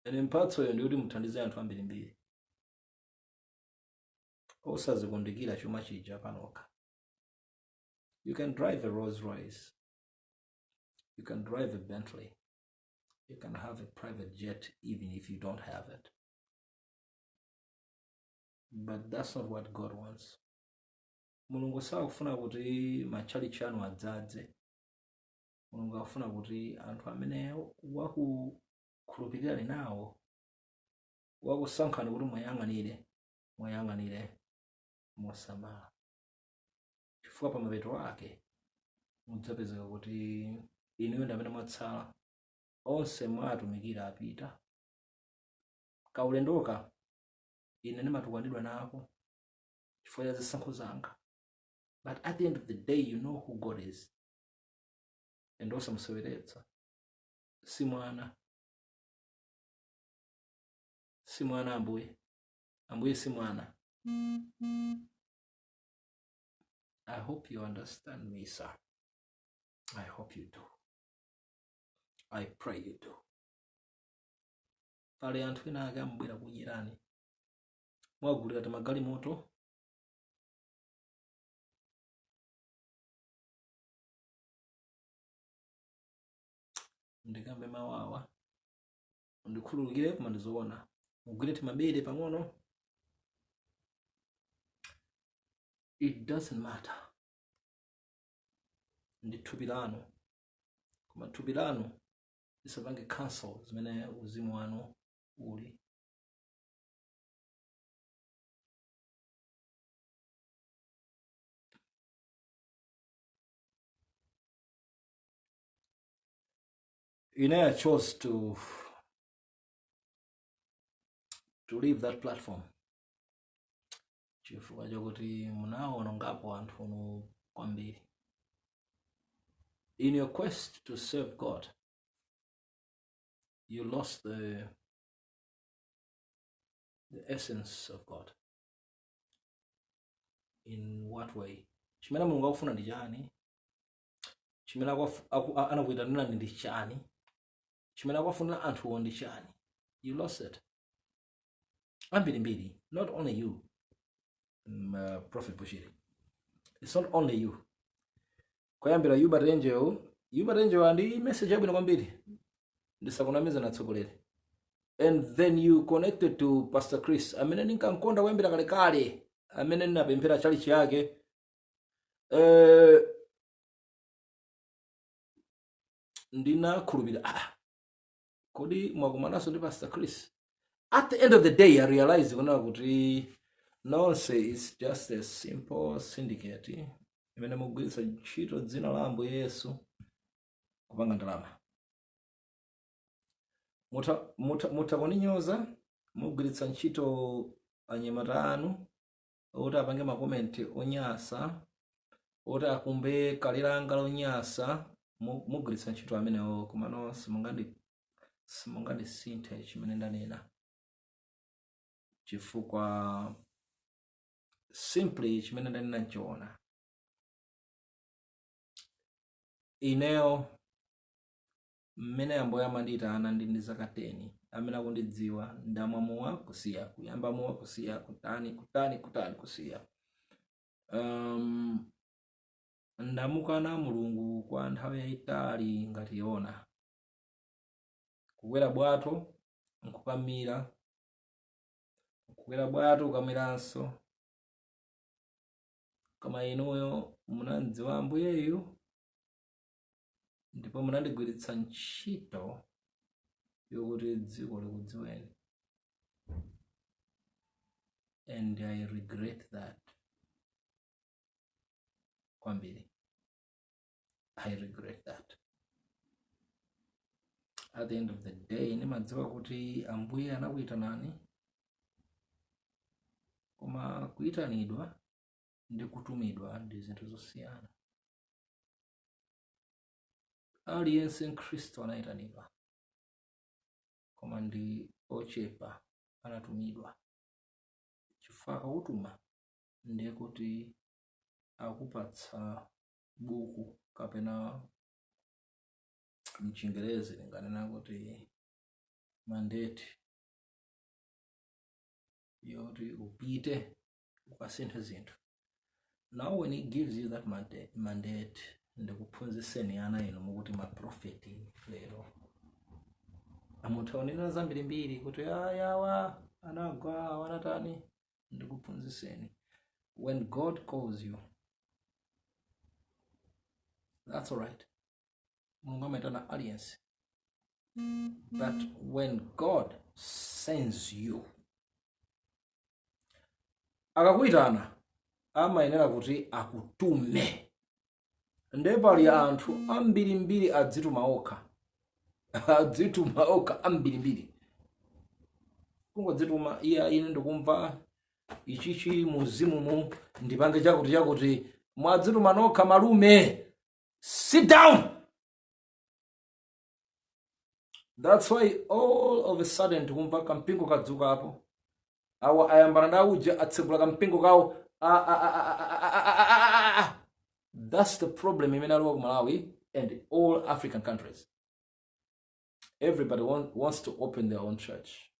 A: Ene mphatsoyo ndikuti muthandize anthu ambirimbiri, osazikundikira chuma chija panokha. You can drive a Rolls Royce, you can drive a Bentley, you can have a private jet even if you don't have it, but that's not what God wants. Mulungu sakufuna kuti matchalichi anu adzadze. Mulungu akufuna kuti anthu amene wakukhulupirirani nawo, wakusankhani kuti mwayang'anire, mwayang'anire mosamala, chifukwa pa mapeto ake mudzapezeka kuti inuyo ndi amene mwatsala, onse mwatumikira apita. Kaulendoka ine ndimatukwanidwa nako chifukwa cha zisankho zanga, but at the end of the day you know who God is, and osamuseweretsa. Si mwana, si mwana Ambuye, Ambuye si mwana. I hope you understand me, sir. I hope you do. I pray you do. Pali anthu ena ake amabwera kudyerani, mwagulira timagalimoto, ndikambe mawawa, ndikhululukire koma ndizoona, mugwire timabere pang'ono. It doesn't matter, ndi thupi lanu, koma thupi lanu lisapange cancel zimene uzimu wanu uli. Ine I chose to leave that platform chifukwa chokuti munawonongapo anthu anu kwambiri. In your quest to serve God, you lost the essence of God. In what way? Chimene Mulungu akufuna ndi chani? Chimene anakuyitanirani ndi chani? Chimene akufunira anthuwo ndi chani? You lost it. Ambirimbiri, not only you, Prophet Bushiri. It's not only you. Kuyambira Hubert Angel, Hubert Angel andi message yabwino kwambiri. Ndisakunamiza natsogoleri. And then you connected to Pastor Chris, amene ndinkankonda kuyambira kalekale, amene ndinapemphera chalichi yake. Ndinakhulupirira, kodi mwakumananso ndi Pastor Chris? At the end of the day, I realized kunena kuti nonse is just a simple syndicate imene mugwiritsa ntchito dzina la Ambuye Yesu kupanga ndalama. Mutha kuninyoza, mugwiritsa ntchito anyamata anu oti apange makomenti onyasa, oti akumbe kalilanga lonyasa, mugwiritsa ntchito amenewo, komano simungandisinthe chimene ndanena, chifukwa simply chimene ndanena nchoona. Ineyo mmene Ambuye amandiyitana ndi zaka 10, amene akundidziwa, ndamwa mowa kusiya, kuyamba mowa kusiya, kutani kutani kutani kusiya. Ndamukana Mulungu kwa nthawi yayitali ngati Yona, kukwera bwato nkukamira, kukwera bwato kukamiranso. Koma inuyo munandidziwa Ambuyeyu, ndipo munandigwiritsa ntchito yokuti dziko likudziweni, and I regret that kwambiri. I regret that. At the end of the day, nimadziwa kuti Ambuye anakuyitanani, koma kuyitanidwa ndi kutumidwa ndi zinthu zosiyana. Aliyense Mkhristu anayitanidwa, koma ndi ochepa anatumidwa. Chifukwa akakutuma ndiye kuti akupatsa buku, kapena mchingerezi linganena kuti Mandate yoti upite ukasinthe zinthu. Now when he gives you that mandate, ndikuphunzitseni ana inu mukuti maprofeti lero amuthaonera zambirimbiri kuti ayawa anagwa wanatani. Ndikuphunzitseni, when God calls you, that's all right. Mulungu amaitana aliyense, but when God sends you, akakuitana amayenera kuti akutume. Nde pali anthu ambirimbiri adzituma okha, adzituma okha ambirimbiri, kungodzituma. Iya, ine ndikumva ichichi muzimumu, ndipange chakuti chakuti. Mwadzituma nokha malume. Sit down. That's why all of a sudden tikumva kampingo kadzuka apo, awa ayambana ndi auja, atsegula kampingo kawo. That's the problem imene alipo ku Malawi and all African countries. Everybody wants to open their own church.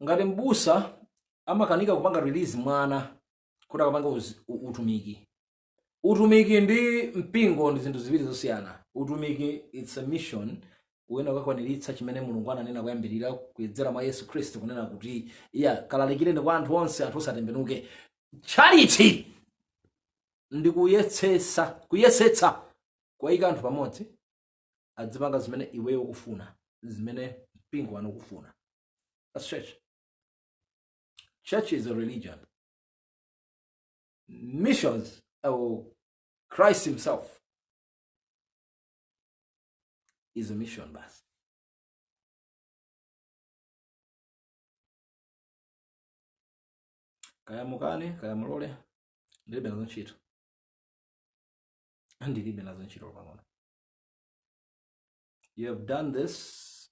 A: Ngati mbusa amakanika kupanga release mwana kuti akapanga utumiki. Utumiki ndi mpingo ndi zinthu ziwiri zosiyana. Utumiki, it's a mission, uyenera kukakwaniritsa chimene Mulungu ananena kuyambirira kudzera mwa Yesu Khristu, kunena kuti iya kalalikireni kwa anthu onse, anthu osatembenuke. Charity ndi kuyesetsa kuwayika anthu pamodzi adzipanga zimene iweyo ukufuna, zimene mpingo wanu ukufuna. That's church. Church is a religion. Missions, or Christ himself is a mission basi. Kaya mukane, kaya mulole, ndilibe nazo ntchito, ndilibe nazo ntchito pang'ono. You have done this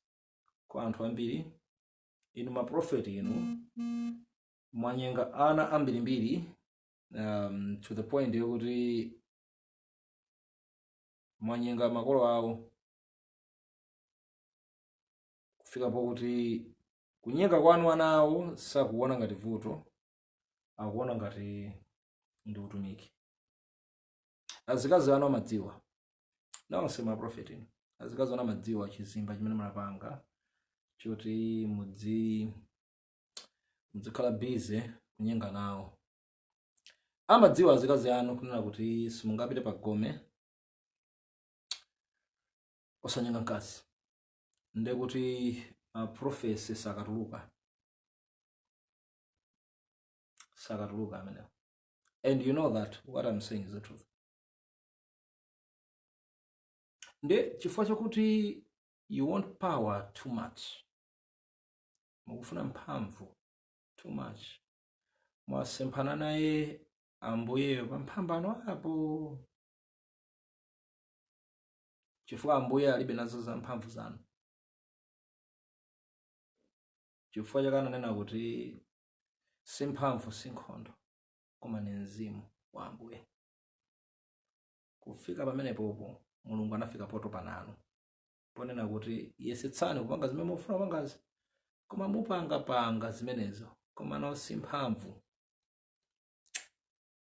A: kwa anthu ambiri. Inu maprofeti inu mwanyenga ana ambirimbiri, to the point yokuti mwanyenga makolo awo kufika pokuti kunyenga kwanu ana awo sakuona ngati vuto, akuona ngati ndi utumiki. Azikazi anu amadziwa, nonse maprofeti inu, azikazi anu amadziwa chizimba chimene munapanga choti muzikhala busy kunyenga nawo. Amadziwa azikazi anu kunena kuti simungapite pa gome osanyenga mkazi, ndiye kuti prophecy sakatuluka, sakatuluka amenewo. And you know that what I'm saying is the truth. Ndi chifukwa chakuti you want power too much, mukufuna mphamvu too much, mwasemphana naye Ambuyeyo pa mphambano apo, chifukwa Ambuye alibe nazo za mphamvu zanu. Chifukwa chake ananena kuti si mphamvu, si nkhondo, koma ni mzimu wa Ambuye. Kufika pamenepopo Mulungu anafika potopa nanu, ponena kuti yesetsani kupanga zimene mufuna kupangazi, koma mupangapanga zimenezo, koma no si mphamvu,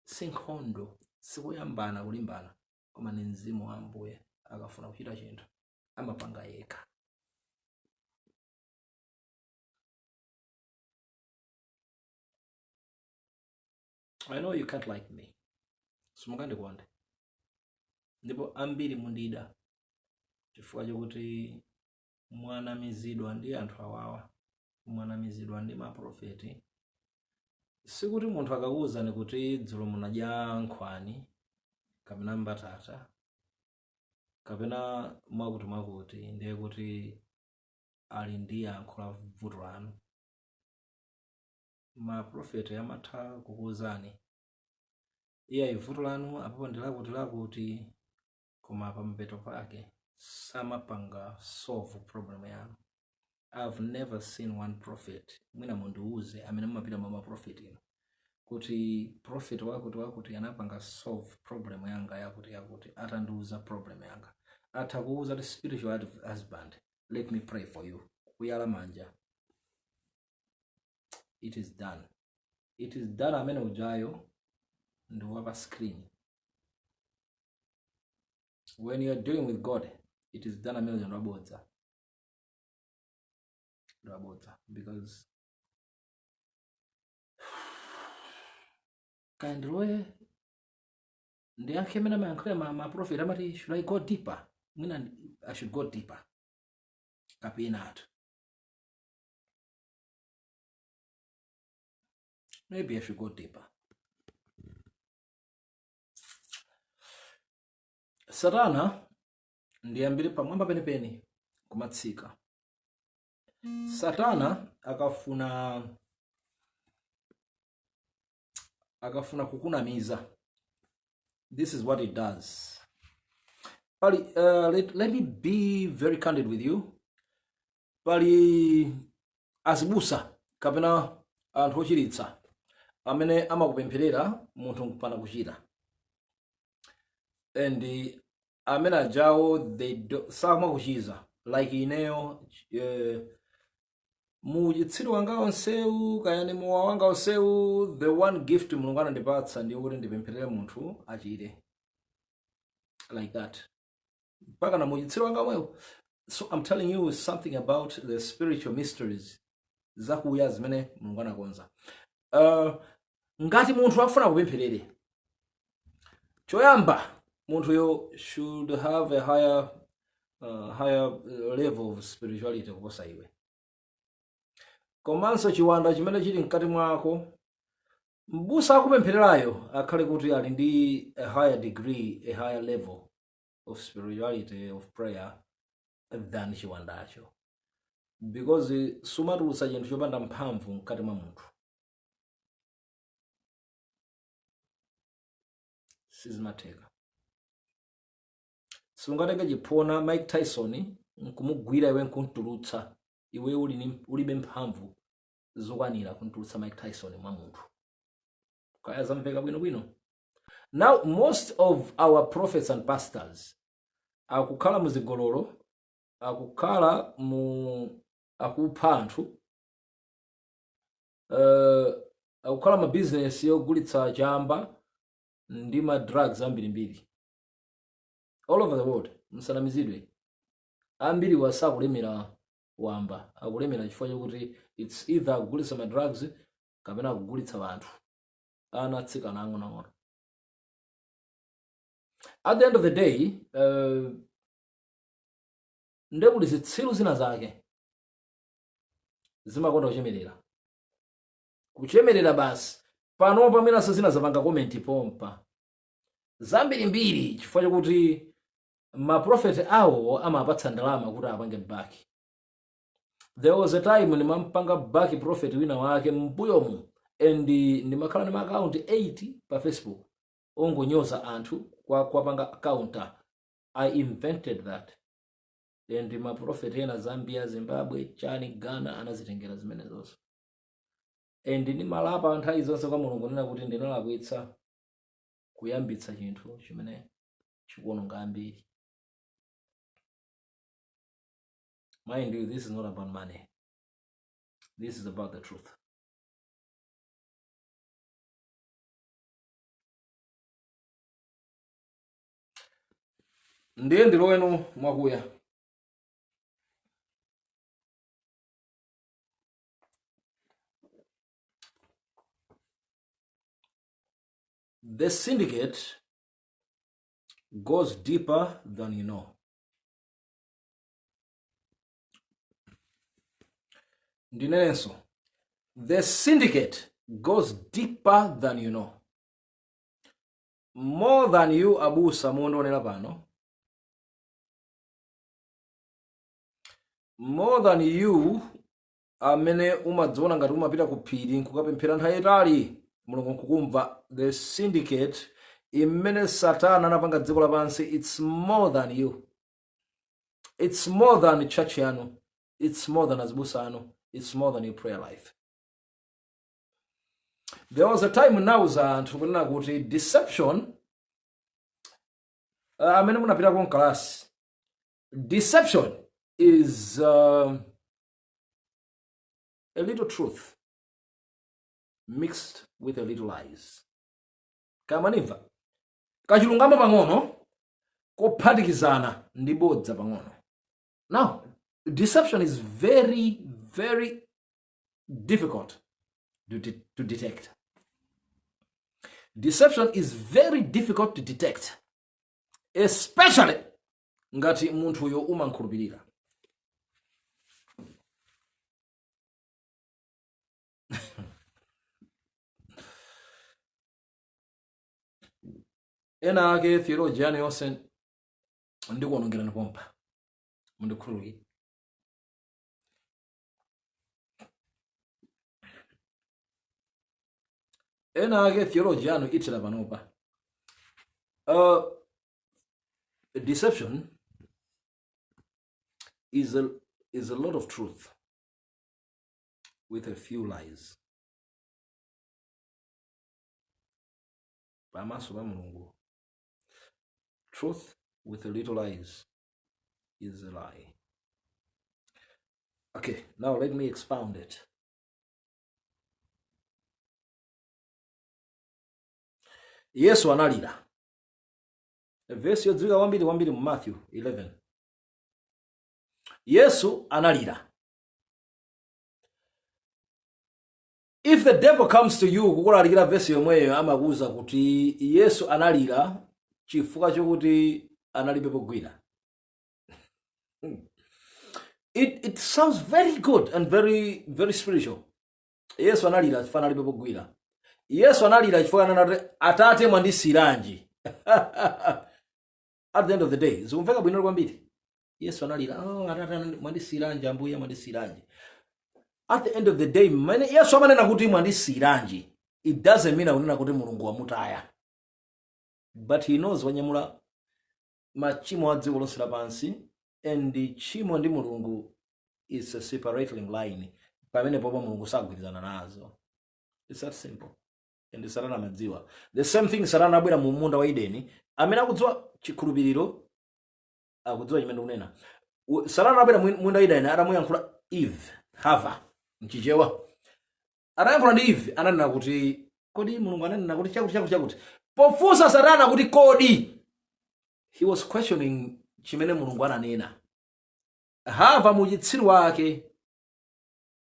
A: si nkhondo, sikuyambana kulimbana, koma ni mzimu wa Ambuye. Akafuna kuchita chinthu amapanga yekha. I know you can't like me, simungandikonde, ndipo ambiri mundida chifukwa chokuti mwanamizidwa ndi anthu awawa, mwanamizidwa ndi maprofeti. Sikuti munthu akakuwuzani kuti dzulo munadya nkhwani kapena mbatata kapena mwakuti mwakuti, ndiye kuti ali ndi yankho la vuto lanu. Maprofeti amatha kukuwuzani iyayi vuto lanu apapo ndi lakuti lakuti, koma pamapeto pake samapanga solve problem yanu. I've never seen one prophet, mwina mundiuze amene mumapita mwa maprofeti inu, kuti prophet wakuti wakuti anapanga solve problem yanga yakuti yakuti atandiuza problem yanga. Atha kuuza kuti, "Spiritual husband, let me pray for you," kuyala manja, "It is done, it is done." Amene ujayo ndi wapa screen. When you are dealing with God, it is done amene uja ndi wabodza, ndi wabodza, because kaya ndiloye ndiyankhe imene amayankhulira ma prophet amati, "Should I go deeper?" Mwina I should go deeper kapena atu maybe I should go deeper. Satana, ndiyambire pamwamba penipeni kumatsika. Satana akafuna kukunamiza, this is what it does. Pali let me be very candid with you. Pali azibusa kapena anthu ochiritsa amene amakupempherera munthu nkupanda kuchira, and amene ajawo they do, samakuchiza. Like ineyo, mu chitsiru wanga onsewu, kayani mowa wanga onsewu, the one gift Mulungu anandipatsa ndiyo kuti ndipempherere munthu achire like that, mpaka na muchitsiru wanga omwewu. So I'm telling you something about the spiritual mysteries zakuya zimene Mulungu anakonza. Ngati munthu afuna kupempherere, choyamba munthuyo should have a higher level of spirituality kuposa iwe, komanso chiwanda chimene chili mkati mwako, mbusa akupemphererayo akhale kuti ali ndi a higher degree, a higher level of spirituality, of prayer than chiwandacho, because sumatulutsa chinthu chopanda mphamvu mkati mwa munthu, sizimatheka. Sungatenge chiphona Mike Tyson nkumugwira iwe nkumtulutsa, iwe ulibe mphamvu zokwanira kumtulutsa Mike Tyson mwa munthu. Kaya zamveka bwinobwino? Now, most of our prophets and pastors akukhala muzigololo, akukhala mu akupha anthu, akukhala ma business yogulitsa chamba ndi ma drugs ambirimbiri all over the world. Msanamizidwe, ambiri wasakulemera wamba, akulemera chifukwa chokuti it's either akugulitsa ma drugs kapena akugulitsa anthu, ana atsikana ang'onoang'ono. At the end of the day, ndekuti zitsiru zina zake zimakonda kuchemerera, kuchemerera basi. Pano pamenenso zina zapanga comment pompa zambirimbiri chifukwa chokuti maprofeti awo amapatsa ndalama kuti apange back. There was a time ndimampanga back prophet wina wake mbuyomu, and ndimakhala ndi ma account 8 pa Facebook ongonyoza anthu kwapanga counter. I invented that, and maprofeti ena Zambia, Zimbabwe, chani, Ghana anazitengera zimene zonse, and ndimalapa nthawi zonse kwa Mulungu nena kuti ndinalakwitsa kuyambitsa chinthu chimene chikuononga ambiri. Mind you, this is not about money, this is about the truth. Ndiye ndiloweno mwakuya. The syndicate goes deeper than you know. Ndinenenso, the syndicate goes deeper than you know, more than you. Abusa muondionera pano, more than you amene umadziona ngati umapita ku phiri nkukapemphera nthawi yayitali Mulungu nkukumva, the syndicate imene Satana anapanga dziko lapansi, it's more than you, it's more than church yanu, it's more than azibusa anu, it's more than your prayer life. There was a time nauza anthu kunena kuti deception, amene munapitako mkalasi. Deception is a little truth mixed with a little lies. Kamanimva kachilungamo pang'ono kophatikizana ndi bodza pang'ono. Now, deception is very, very difficult to detect. Deception is very difficult to detect, especially ngati munthuyo umankhulupirira. Ena ake theology yanu yonse ndikuonongerani pompa, mundikhululukire. Ena ake theology yanu ithera panopa. Deception is a lot of truth with a few lies. Pamaso pa Mulungu, truth with a little lies is a lie. Okay, now let me expound it. Yesu analira, vesi yodziwika kwambiri kwambiri mu Matthew 11. Yesu analira. If the devil comes to you kukulalikira vesi yomweyo, amakuwuza kuti Yesu analira chifukwa chokuti analibe pogwira. It sounds very good and very, very spiritual. Yesu analira chifukwa analibe pogwira. Yesu analira chifukwa ananati, "Atate, mwandisiyiranji?" At the end of the day, zikumveka bwino kwambiri. Yesu analira, "Oh, Atate, mwandisiyiranji? Ambuye, mwandisiyiranji?" At the end of the day, mmene Yesu amanena kuti "mwandisiyiranji", it doesn't mean akunena kuti Mulungu wamutaya, but he knows wanyamula machimo a dziko lonse lapansi, and tchimo ndi Mulungu is a separating line. Pamene popo Mulungu sagwirizana nazo. It's that simple. And Satana amadziwa the same thing. Satana abwera mu munda wa Edeni. Amene akudziwa chikhulupiriro akudziwa chimene ndikunena. Satana abwera mu munda wa Edeni, atamuyankhula Eve, Hava mchichewa, atayankhula ndi Eve, ananena kuti, "Kodi Mulungu ananena kuti chakuti, chakuti, chakuti?" Pofunsa Satana kuti "kodi", he was questioning chimene Mulungu ananena. Hava muchitsiru wake,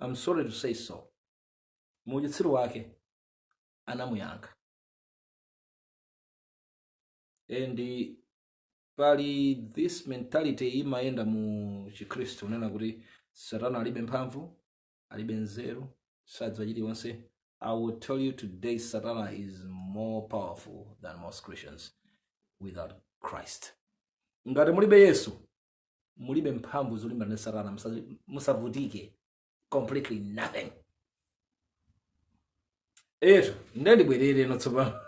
A: I'm sorry to say so, muchitsiru wake anamuyankha. And pali this mentality imayenda mu Chikhristu, unena kuti Satana alibe mphamvu, alibe nzeru, sadziwa chilichonse. I will tell you today, Satana is more powerful than most Christians without Christ. Ngati mulibe Yesu, mulibe mphamvu zolimbana ndi Satana. Musavutike, completely nothing. Eto nde ndibwerere ino tsopano,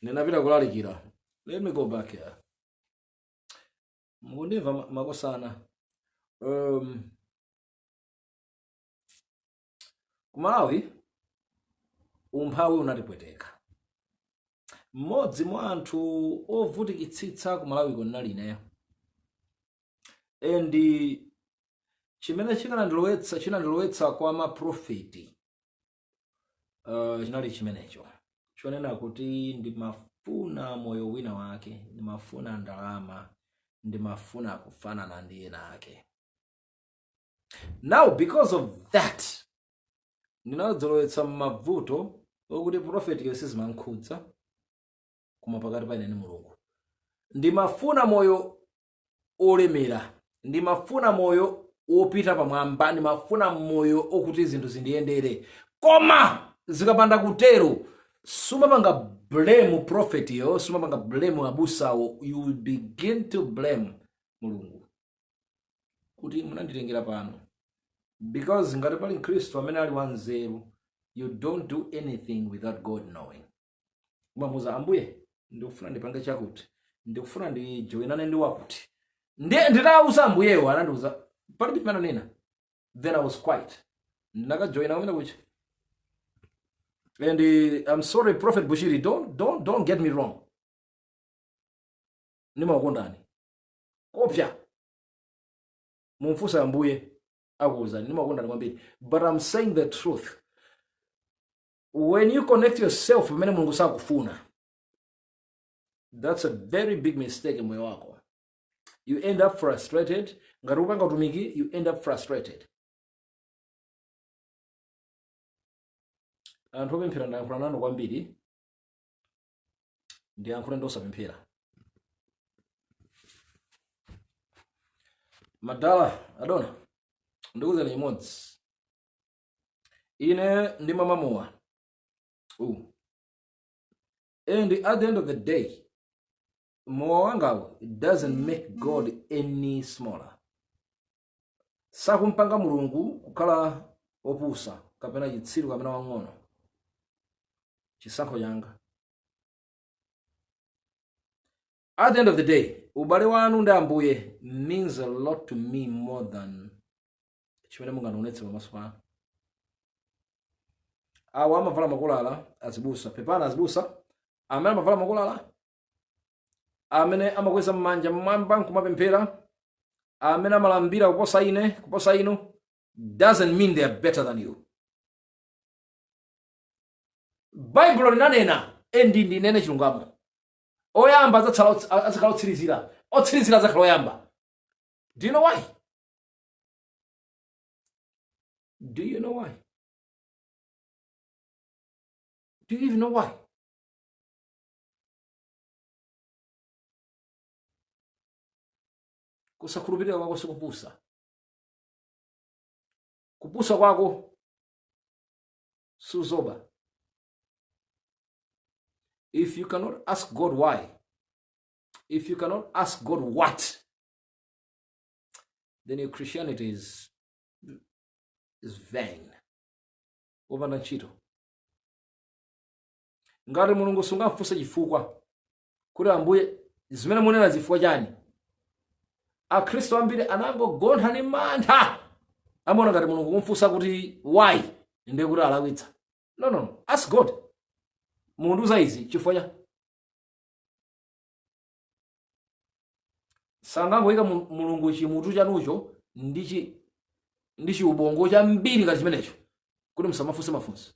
A: ndinapita kulalikira. Let me go back here. Mukundimva makosana? Ku Malawi umphawi unatipweteka. Mmodzi mwa anthu ovutikitsitsa ku Malawi ndinali ineyo, and chimene chinandilowetsa kwa maprofeti chinali chimenecho chonena kuti ndimafuna moyo wina wake, ndimafuna ndalama, ndimafuna kufanana ndi ena ake. Now, because of that, ndinadzolowetsa m'mavuto okuti profeti sizimankhudza, koma pakati pa ine ndi Mulungu. Ndimafuna moyo olemera, ndimafuna moyo wopita pamwamba, ndimafuna moyo okuti zinthu zindiyendere. Koma zikapanda kutero, sumapanga blame profetiyo, sumapanga blame abusawo, you will begin to blame Mulungu kuti munanditengera pano. Because ngati pali Mkhristu amene ali wanzeru, you don't do anything without God knowing. Umamuuza Ambuye, "Ndikufuna ndipange chakuti, ndikufuna ndijoinane ndi wakuti." Nditawuza Ambuyewo, anandiuza, palibe chimene ananena. Then I was quiet, ndinakajoina kumene kucha. And I'm sorry, Prophet Bushiri, don't get me wrong, ndimakukondani kopya. Mumfunse Ambuye akuwuzani. Ndimakukondani kwambiri, but I'm saying the truth. When you connect yourself pamene Mulungu sakufuna, that's a very big mistake moyo wako. You end up frustrated. Ngati upanga utumiki, you end up frustrated. Anthu opemphera ndayankhula nanu kwambiri, ndiyankhule ndi osapemphera. Madala adona, ndikuwuzani chimodzi, ine ndimamwa mowa and at the end of the day mowa wangawo, it doesn't make God any smaller. Sakumpanga Mulungu kukhala opusa kapena chitsiru kapena wang'ono. Chisankho changa. At the end of the day, ubale wanu ndi Ambuye means a lot to me more than chimene mungandionetse pamaso panu. Awa amavala makolala azibusa, pepana azibusa amene amavala makolala, amene amakweza mmanja mmwamba nkumapemphera, amene amalambira kuposa ine, kuposa inu, doesn't mean they are better than you. Baibulo linanena, and ndinene chilungamo, oyamba adzakhala otsirizira, otsirizira adzakhala oyamba. Do you know why? Do you know why? Do you even know why? Kusakhulupirira kwako sikupusa. Kupusa kwako suzoba. If you cannot ask God why, if you cannot ask God what, then your Christianity is vain. Wopanda ntchito. Ngati Mulungu sungamfunse chifukwa kuti Ambuye zimene munena zifukwa chani, Akhristu ambiri anangogontha ndi mantha, amaona ngati Mulungu kumfunsa kuti why ndiye kuti alakwitsa. No, no, no. Ask God, mundiuza izi chifukwa cha sangangoyika Mulungu chimutu chanucho ndi chiubongo chambiri ngati chimenecho kuti musamafunse mafunso,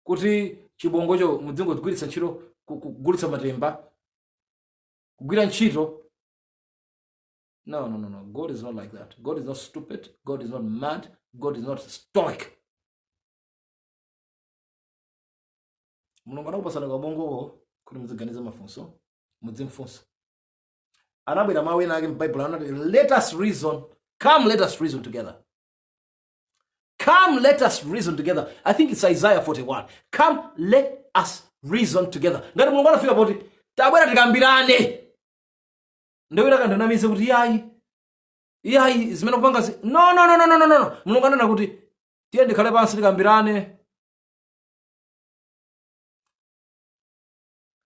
A: kuti chibongocho mudzingodzigwiritsa ntchito kugulitsa matemba, kugwira ntchito. No, no, no, no. God is not like that. God is not stupid. God is not mad. God is not stoic. Mulungu anakupasani kabongoko kuti muziganiza mafunso, mudzimfunsa. Anabwera mawu ena ake m'Bible, anati, let us reason, come let us reason together. Come let us reason together. I think it's Isaiah 41. Come let us reason together. Ngati Mulungu anafika poti tabwera tikambirane, ndewina kandinamize kuti yayi yayi zimene kupanga no, no, no, no, no, no, no. Mulungu anena kuti tiye ndikhale pansi tikambirane.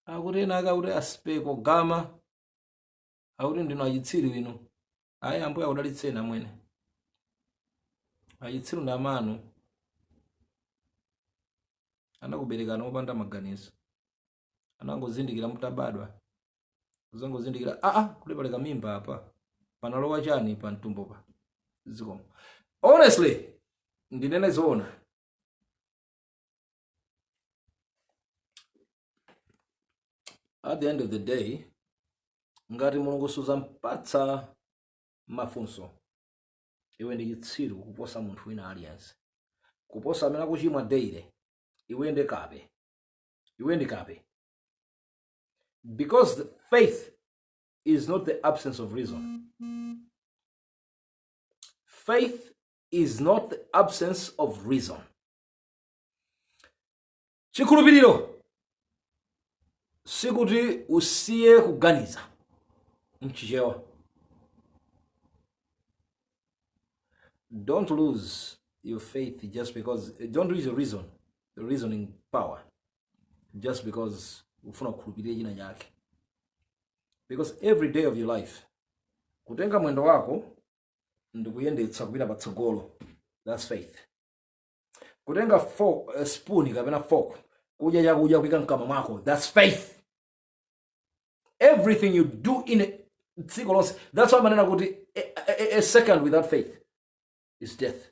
A: Akuti ena ake akuti asipeko gama, akuti ndinu achitsiru inu. Ayi, Ambuye akudalitseni amwene. Achitsiru ndi amanu, anakuberekani opanda maganizo, anangozindikira mutabadwa, uzangozindikira aa kuti paleka mimba apa, panalowa chani pa mtumbo pa zikomo. Honestly, ndinene zoona, at the end of the day, ngati Mulungu suzampatsa mafunso, iwe ndi chitsiru kuposa munthu wina aliyense, kuposa amene akuchimwa daily. Iwe ndi kape, iwe ndi kape, because the faith is not the absence of reason. Faith is not the absence of reason. Chikhulupiriro sikuti usiye kuganiza mchichewa. Don't lose your faith just because, don't lose your reason, the reasoning power, just because ufuna kukhulupirira china chake. Because every day of your life, kutenga mwendo wako ndikuyendetsa kupita patsogolo, that's faith. Kutenga fork, spoon kapena fork, kudya chakudya kuyika mkamwa mwako, that's faith. Everything you do in Dziko lonse. That's why amanena kuti a second without faith is death.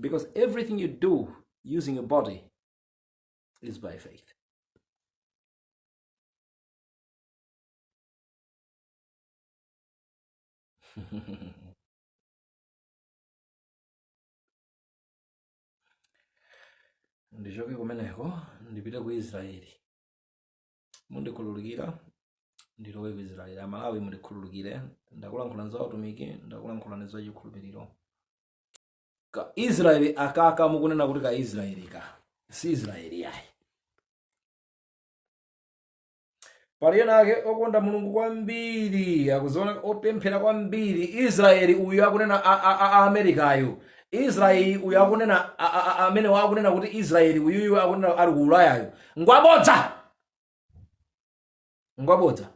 A: Because everything you do using your body is by faith. Ndichoke kumeneko ndipite ku Israeli. Mundikhululukira, ndilowe ku Israeli. Amalawi mundikhululukire, ndakulankhula za utumiki, ndakulankhula za chikhulupiriro. Ka Israeli akaka mukunena kuti ka Israeli ka si Israeli yayi. Pali ena ake okonda Mulungu kwambiri, akuziona opemphera kwambiri. Israeli uyu akunena a Amerikayu, Israeli uyu akunena amene wakunena kuti Israeli uyuyu akunena ali ku Ulayayu ngwabodza, ngwabodza.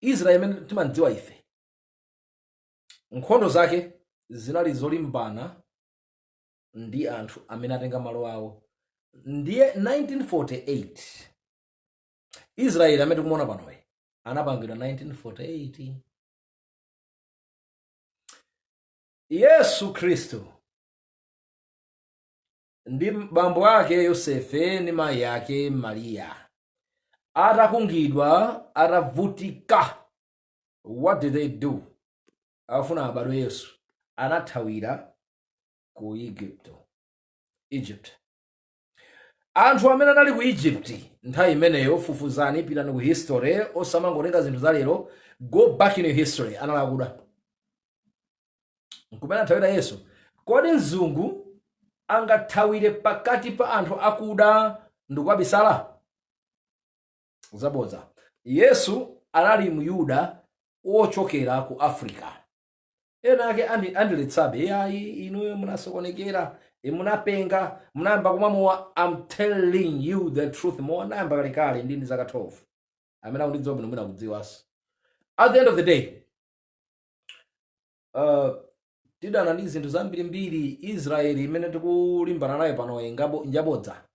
A: Israeli imene timadziwa ife, nkhondo zake zinali zolimbana ndi anthu amene atenga malo awo. Ndiye 1948 Israeli amene tikumuona panoyi anapangidwa 1948. Yesu Khristu ndi bambo ake Yosefe ndi mayi ake Mariya atakungidwa, atavutika, what did they do? Afuna abadwe Yesu, anathawira ku Igupto, Egypt. Anthu amene anali ku Egypt nthawi imeneyo, fufuzani, pitani ku history, osamangotenga zinthu za lero, go back in your history, anali akuda. Nkumene athawira Yesu. Kodi mzungu angathawire pakati pa anthu akuda ndikukabisala? Zabodza. Yesu anali Myuda wochokera ku Africa. Ena ake andiletsabe, yayi inuyo munasokonekera, munapenga, munayamba kumwa mowa. I'm telling you the truth, mowa ndayamba kalekale ndi zaka 12. Amene akundidziwa bwino mwina akudziwanso. At the end of the day, tidana ndi zinthu zambirimbiri. Israeli imene tikulimbana nayo pano njabodza.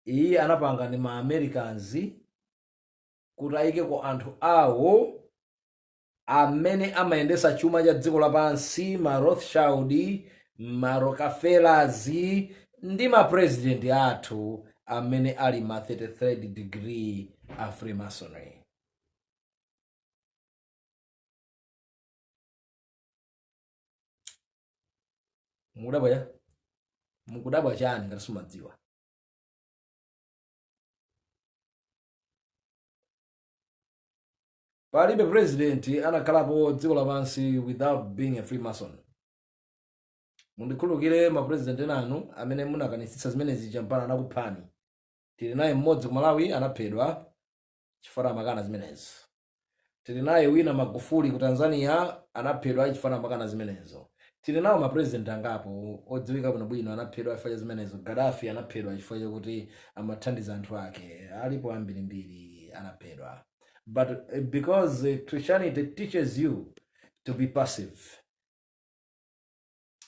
A: Iyi anapanga ndi ma Americans kuti ayikeko anthu awo amene amayendesa chuma cha dziko lapansi, ma Rothschild, ma Rockefellers ndi ma president athu amene ali ma 33rd degree a Freemasonry. Mukudabwa cha? Mukudabwa chani ngati simumadziwa? Palibe president anakhalapo dziko lapansi without being a Freemason. Mundikhululukire ma president enanu amene munakanitsitsa zimenezi champana anakuphani. Tili naye mmodzi ku Malawi anaphedwa chifukwa amakana zimenezi. Tili naye wina Magufuli ku Tanzania anaphedwa chifukwa amakana zimenezo. Tili nawo ma president angapo odziwika bwinobwino anaphedwa chifukwa cha zimenezo. Gaddafi anaphedwa chifukwa chakuti amathandiza anthu ake. Alipo ambirimbiri anaphedwa. But because Christianity teaches you to be passive.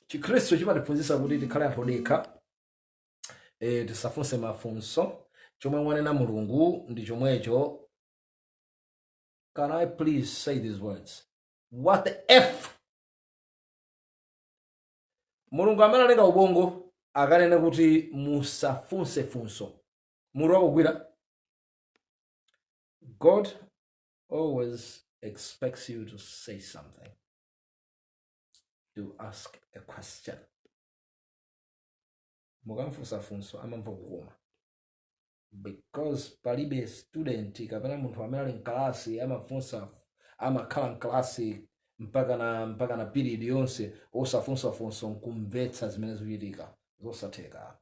A: Chikhristu chimatiphunzitsa kuti tikhale anthu odekha, tisafunse mafunso. Chomwe wanena Mulungu ndi chomwecho. Can I please say these words? What the F? Mulungu amene analenga ubongo akanene kuti musafunse funso. Mutu wakugwira. God always expects you to say something, to ask a question. Mukamfunsa funso amamva kukoma, because palibe student kapena munthu amene ali mkalasi amafunsa, amakhala mkalasi mpaka na period yonse osafunsa funso nkumvetsa zimene zikuchitika. Zosatheka.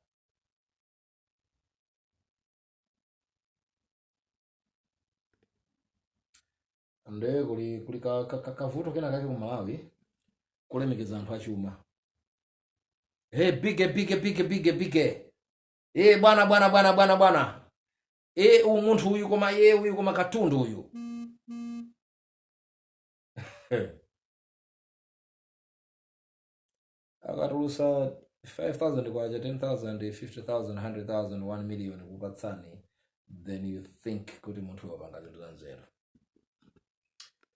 A: Nde kuli kavuto kena kake ku Malawi kulemekeza anthu achuma. Hey, bige bige bige bige bige. Hey, bwana bwana bwana bwana bwana. Hey, uyu munthu uyu koma ye uyu koma katundu uyu. Akatulusa 5,000 kwacha, 10,000, 50,000, 100,000, 1 million kupatsani, then you think kuti munthu wapanga zinthu za nzeru.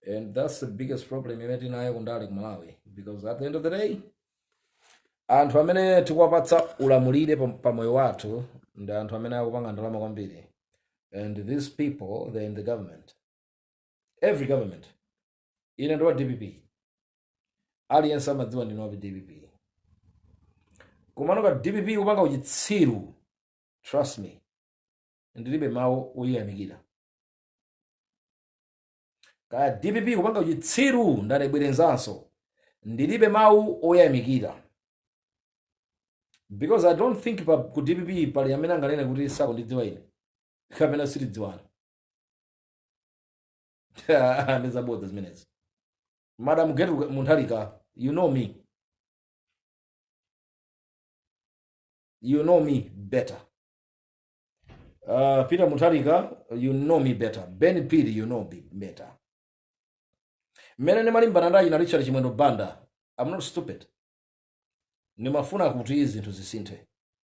A: And that's the biggest problem imene tinayo kundale ku Malawi, because at the end of the day anthu amene tikuwapatsa ulamulire pa moyo wathu ndi anthu amene akupanga ndalama kwambiri. And these people, they're in the government, every government. Ine ndi wa DPP, aliyense amadziwa ndine wa DPP. Komano ka DPP kupanga uchitsiru, trust me, ndilibe mawu oyiyamikira. Kaya DPP kupanga uchitsiru, ndalebwerenzanso, ndilibe mawu oyamikira, because I don't think pa ku DPP pali amene anganene kuti sakundidziwa ine kapena sitidziwana. Ndizabodza zimenezi. Madam Gertrude Mutharika, you know me, you know me better. Peter Mutharika, you know me better. Ben Phiri, you know me better. Mmene ndimalimbana ndi achina Richard Chimwendo Banda, I'm not stupid. Ndimafuna kuti zinthu zisinthe.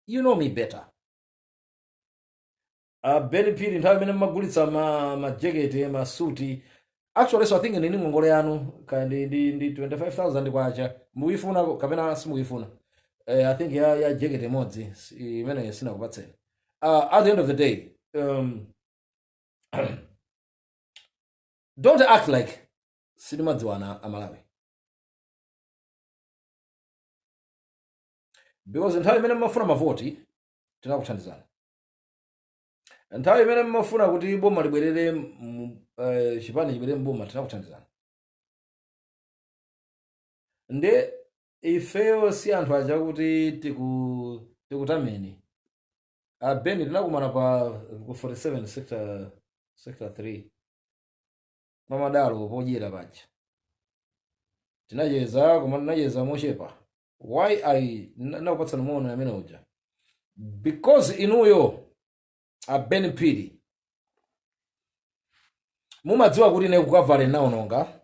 A: You know me better. Ben Phiri, nthawi imene mmagulitsa majekete, masuti, actually, so I think ndini ngongole yanu kaya ndi 25,000 kwacha, mukuyifuna kapena simukuyifuna? I think ya jekete imodzi imene sinakupatseni. At the end of the day, don't act like sitimadziwana Amalawi, because nthawi imene mmafuna mavoti tinakuthandizani, nthawi imene mmafuna kuti boma libwerere chipani chibwerere mboma tinakuthandizani. Nde ifeyo si anthu aja kuti tikutameni. Abeni tinakumana pa ku 47 sector 3 pamadalo podyera paja, tinacheza, koma tinacheza mochepa. Why I nakupatsani moni amene uja? Because inuyo a Ben Phiri mumadziwa kuti ine kukavale naononga,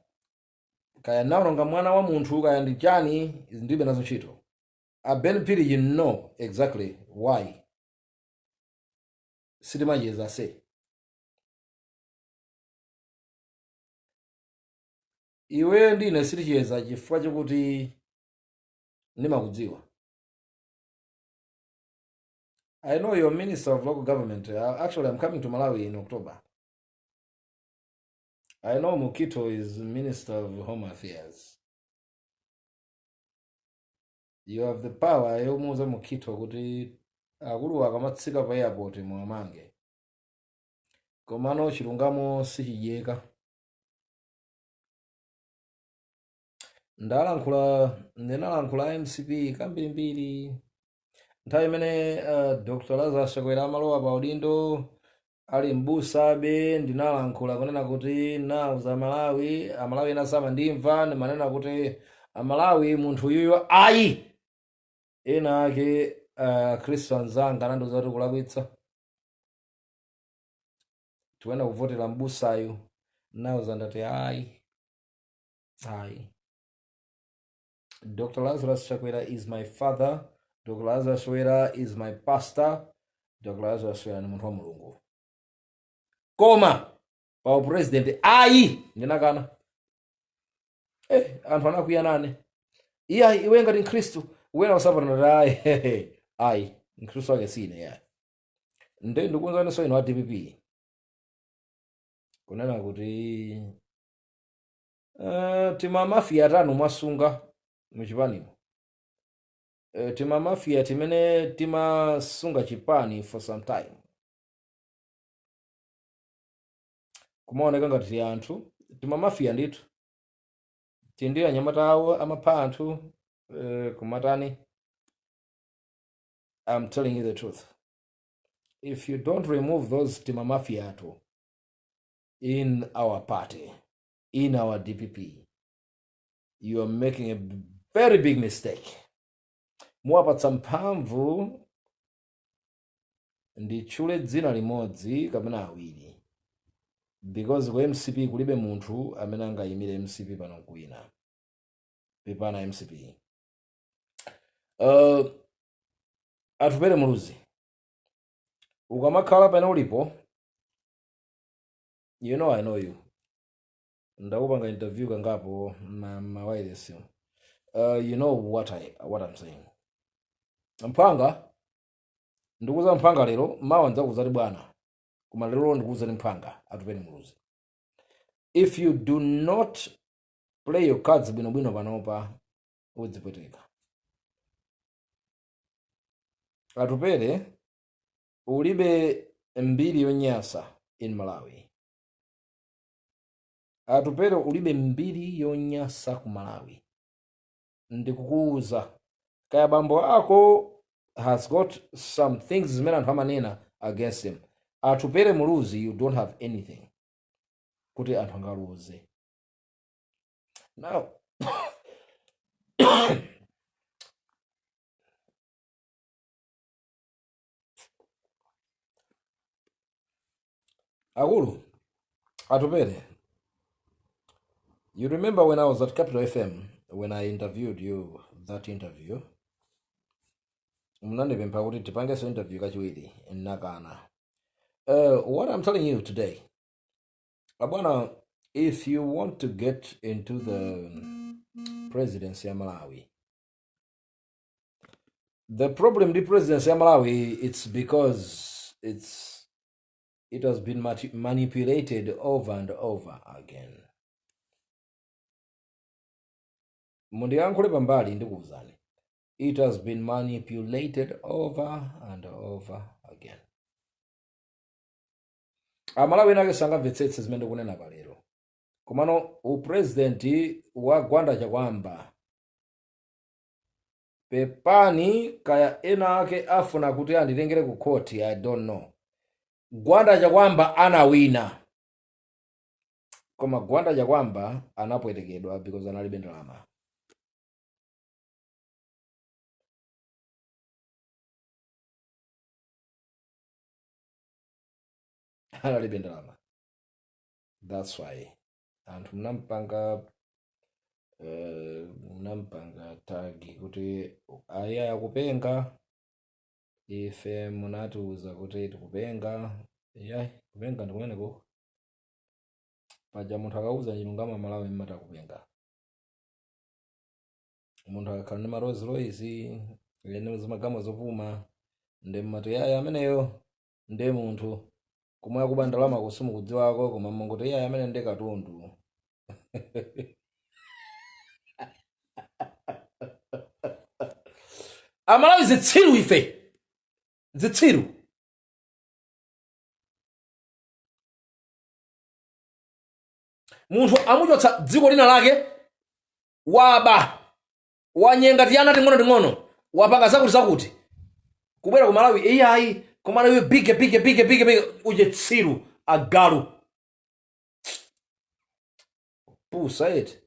A: kaya naononga mwana wa munthu, kaya ndi chani, ndilibe nazo ntchito. A Ben Phiri, you know exactly why sitimacheza se. Iwe ndine siticheza chifukwa chokuti ndimakudziwa. I know you're Minister of Local Government. Actually, I'm coming to Malawi in October. I know Mukito is Minister of Home Affairs. You have the power yomuuza Mukito kuti akulu akamatsika pa airport muwamange. Komano chilungamo sichidyeka. Ndalankhula, ndinalankhula MCP kambirimbiri nthawi imene Dr. Lazarus Chakwera amalowa pa udindo ali mbusabe. Ndinalankhula kunena kuti nauza Malawi, Amalawi ena samandimva, ndimanena kuti Amalawi, munthu uyuyo ayi. Ena ake Khristu anzanga anandiuza kuti kulakwitsa, tiyenda kuvotera mbusayu. Nauza ndati ayi, ayi, Dr. Lazarus Chakwera is my father. Dr. Lazarus Chakwera is my pastor. Dr. Lazarus Chakwera ni munthu wa Mulungu, koma pa president ayi, ndinakana. Anthu anakwiya nane. Iya, iwe ngati Mkhristu wena usapatana. Ayi, ayi, Mkhristu wake sine yayi. Nde ndikuwuzaninso inu a DPP kunena kuti timamafiya tanu mwasunga muchipanimo, timamafiya timene timasunga chipani for some time, kumaoneka ngati ti anthu timamafiya ndithu, tindi anyamata awo amapha anthu, kumatani. I'm telling you the truth, if you don't remove those timamafia atu in our party, in our DPP, you are making a very big mistake. Muwapatsa mphamvu. Nditchule dzina limodzi kapena awiri, because ku MCP kulibe munthu amene angayimire MCP pano nkuwina. Pepana MCP. Atupele Muluzi, ukamakhala pene ulipo, you know I know you. Ndakupanga interview kangapo ma wireless. You know what I'm saying. Mphanga, ndikuza mphanga lero, mawa ndidzakuwuzani bwana. Koma lero ndikuwuzani mphanga, Atupele Muluzi. If you do not play your cards bwinobwino panopa, udzipweteka. Atupele, ulibe mbiri yonyasa in Malawi. Atupele ulibe mbiri yonyasa ku Malawi. Ndikukuwuza, kaya bambo ako has got some things zimene anthu amanena against him. Atupele Muluzi, you don't have anything kuti anthu angaloze. Now, akulu, Atupele, you remember when I was at Capital FM, when I interviewed you, that interview, munandipempha kuti tipangenso interview kachiwiri, nakana. What I'm telling you today, abwana, if you want to get into the presidency ya Malawi, the problem with the presidency ya Malawi, it's because it has been manipulated over and over again. Mundiyankhule pambali ndikuwuzani. It has been manipulated over and over again. Amalawi ena ake sangamvetsetse zimene ndikunena pa lero. Komano upresident wa Gwanda Chakwamba, pepani kaya ena ake afuna kuti anditengere ku court, I don't know. Gwanda Chakwamba anawina. Koma Gwanda Chakwamba anapwetekedwa because analibe ndalama. Analibe ndalama. That's why anthu munampanga tag kuti aya akupenga, ife munatiuza kuti tikupenga. Yayi, kupenga ndi kumeneko. Paja munthu akauza chilungamo Malawi mmati akupenga. Munthu akakhala ndi ma Rolls Royce, ene zimagama zopuma, ndi mmati yayi ameneyo ndi munthu. Kumwe akuba ndalama kusimukudziwako, koma munguti yayi amene ndi katundu. Amalawi zitsiru ife. Zitsiru. Munthu amuchotsa dziko lina lake, waba, wanyenga tiyana ting'ono ting'ono, wapanga zakuti zakuti, kubwera ku Malawi, iyayi, ku Malawi bige bige bige bige bige, uchitsiru agalu. Pusa eti.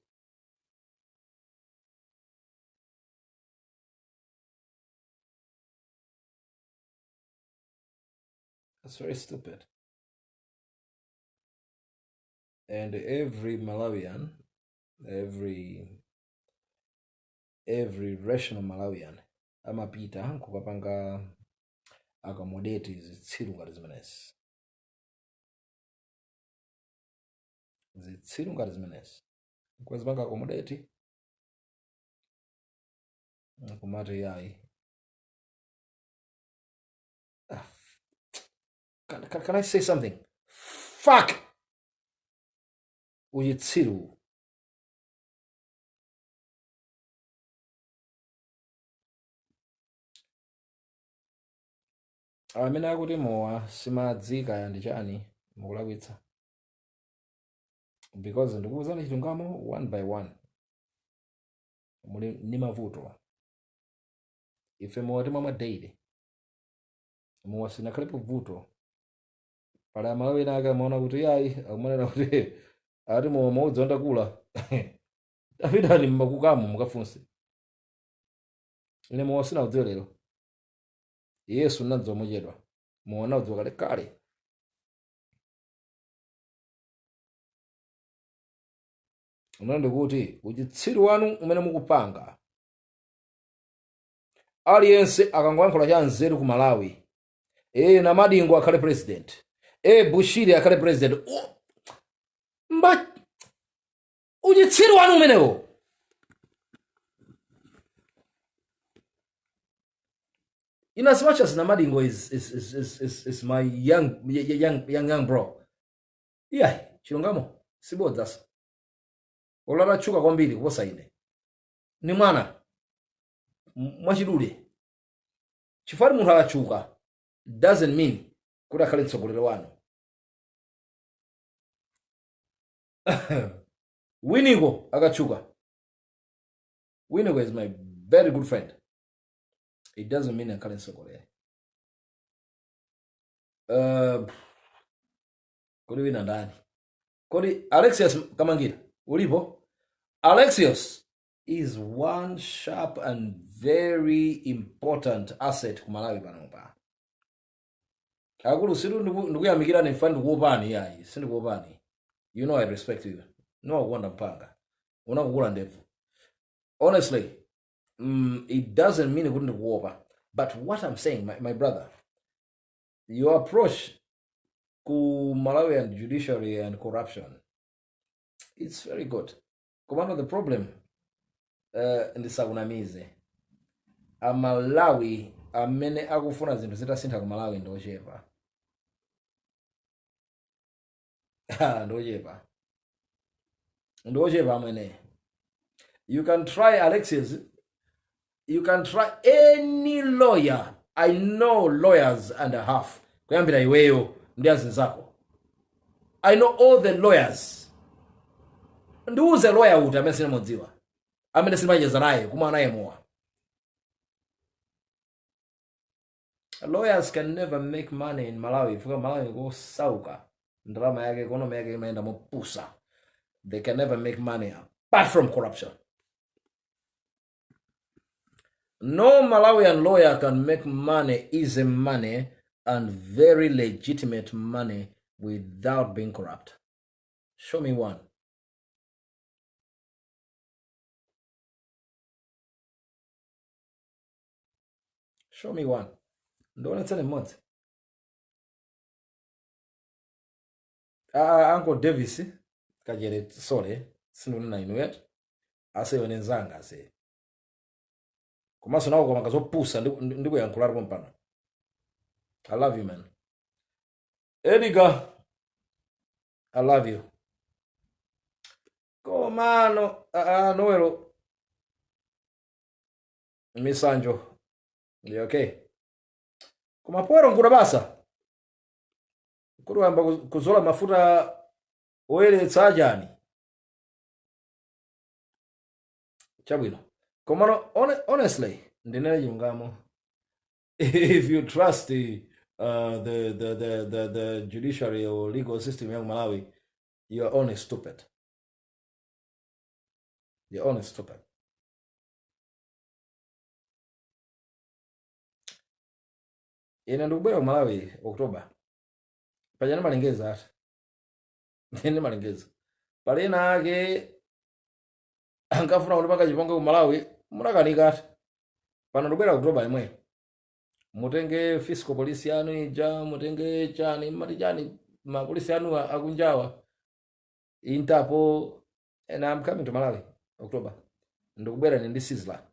A: That's very stupid. And every Malawian, every rational Malawian amapita kukapanga accommodate zitsiru ngati zimenezi. Zitsiru ngati zimenezi. Kwazipanga accommodate kumati yayi. Can I say something? Fuck! Uchitsiru. Amene akuti mowa simadzi kaya ndi chani, mukulakwitsa. Because ndikuwuzani chilungamo one by one. Muli ndi mavuto. Ife mowa timamwa daily. Mowa sinakhalepo vuto. Pali Amalawi ena ake amaona kuti yayi, akumanena kuti ati mowa maudzi ondakula. Tapitani mmakukamo mukafunse. Ine mowa sinaudziwe lero. Yesu nadziwa mochedwa. Mowa naudziwa kale kale. Umene ndikuti uchitsiru wanu umene mukupanga. Aliyense akangoyankhula cha nzeru ku Malawi, e Namadingo akhale president, e Bushiri akhale president. Mba uchitsiru wanu umenewo. In as much as Namadingo is my young bro, yeah, chilungamo sibodza, olatchuka kwambiri kuposa ine ni mwana. Mwachidule, chifukwa munthu akatchuka doesn't mean kuti akhale mtsogoleri wanu. Winiko akatchuka, Winiko is my very good friend, it doesn't mean akhale mtsogoleri. Kodi wina ndani? Kodi Alexius Kamangira ulipo? Alexius is one sharp and very important asset ku Malawi panopa. Akulu, situ ndikuyamikira nifa ndikuopani, yayi, sindikuopani. You know I respect you. Niwakukonda mpanga unakukula ndevu. Honestly, it doesn't mean kuti ndikuopa, but what I'm saying, my brother, your approach ku Malawian judiciary and corruption, it's very good. Komano the problem, ndisakunamize, Amalawi amene akufuna zinthu zitasintha ku Malawi ndochepa, ndochepa, ndochepa amwene. You can try Alexis, you can try any lawyer. I know lawyers and a half, kuyambira iweyo ndi azinzako. I know all the lawyers. Ndiuze lawyer uti amene sinimudziwa, amene simacheza naye, kumwa naye mowa. Lawyers can never make money in Malawi, chifukwa Malawi kosauka, ndalama yake, economy yake imayenda mopusa. They can never make money apart from corruption. No Malawian lawyer can make money, easy money and very legitimate money, without being corrupt. Show me one. Show me one. Ndionetseni mmodzi. Ah, Uncle Davis Kajere, sorry, sindunena inu yet. Ase nzanga ase. Komanso nawo koma kazopusa ndikuyankhula pano. I love you, man. Edgar, I love you. Komano, Noelo Misanjo. You okay? Koma poero nkura basa. Kuti wayamba kuzola mafuta oyeretsa achani. Chabwino. Komano honestly, ndinene chilungamo. If you trust the judiciary or legal system ya Malawi, you are only stupid. You're only stupid. Ine ndikubwera ku Malawi October. Paja ndimalengeza ati. Ndimalengeza. Pali ena ake ankafuna kundipanga chipongwe ku Malawi, munakanika ati. Pano ndikubwera October imwe. Mutenge fiscal police yanu ija, mutenge chani, mati chani, mapolisi anu akunjawa. Interpol, and I'm coming to Malawi October. Ndikubwera ndi Sizzla.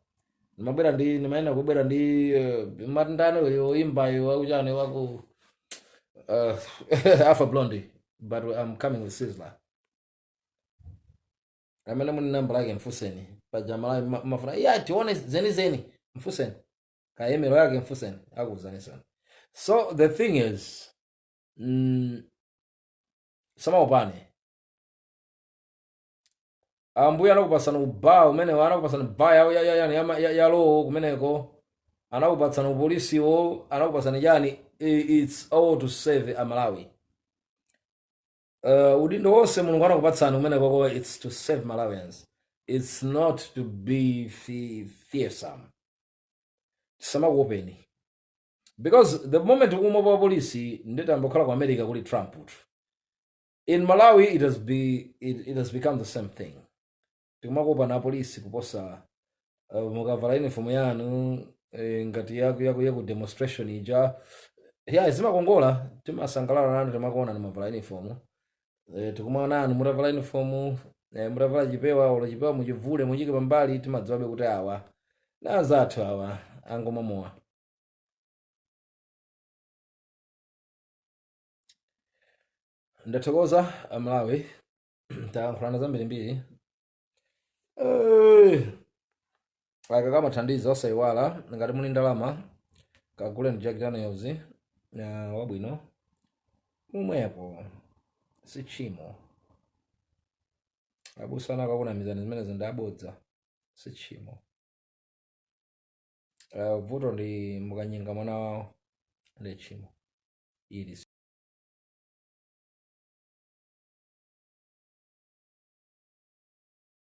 A: Ndimabwera ndi, ndimayenda kubwera ndi matindano yoimbayo wakuchani waku Alpha Blondy, but I'm coming with Sizzla. Amene muli namba lake mfuseni. Paja Malawi mafuna iya tione zeni zeni, mfuseni. Kaemero yake mfuseni, akuuzani sana. So the thing is, samaupane. Ambuye anakupasani ubawa umene anakupasani baya ya law kumeneko, anakupatsani upolisiwo, anakupasani chani. It's all to save a Malawi. Udindo wonse Mulungu anakupatsani kumenekoko, it's to save Malawians. It's not to be fearsome. Samakuopeni, because the moment umopa polisi, nditambokhala ku America kuli Trump. In Malawi it has become the same thing. Tikumakuopa na polisi kuposa mukavala uniform yanu. Ngati yaku demonstration ija ya zimakongola, timasangalala nanu, timakuona mumavala uniform, tikumaona anu mutavala uniform, mutavala chipewa, olo chipewa muchivule muchike pambali, timadziwabe kuti awa na anzathu awa angomamowa. Ndathokoza Amalawi, tayankhulana zambirimbiri. Aka kamathandiza, osayiwala, ngati muli ndalama kaguleni Jack Daniels wabwino mumwepo, si tchimo. Abusa akakunamizani zimenezo ndi abodza, si tchimo. Vuto ndi mukanyenga mwana wawo ndi tchimo ili.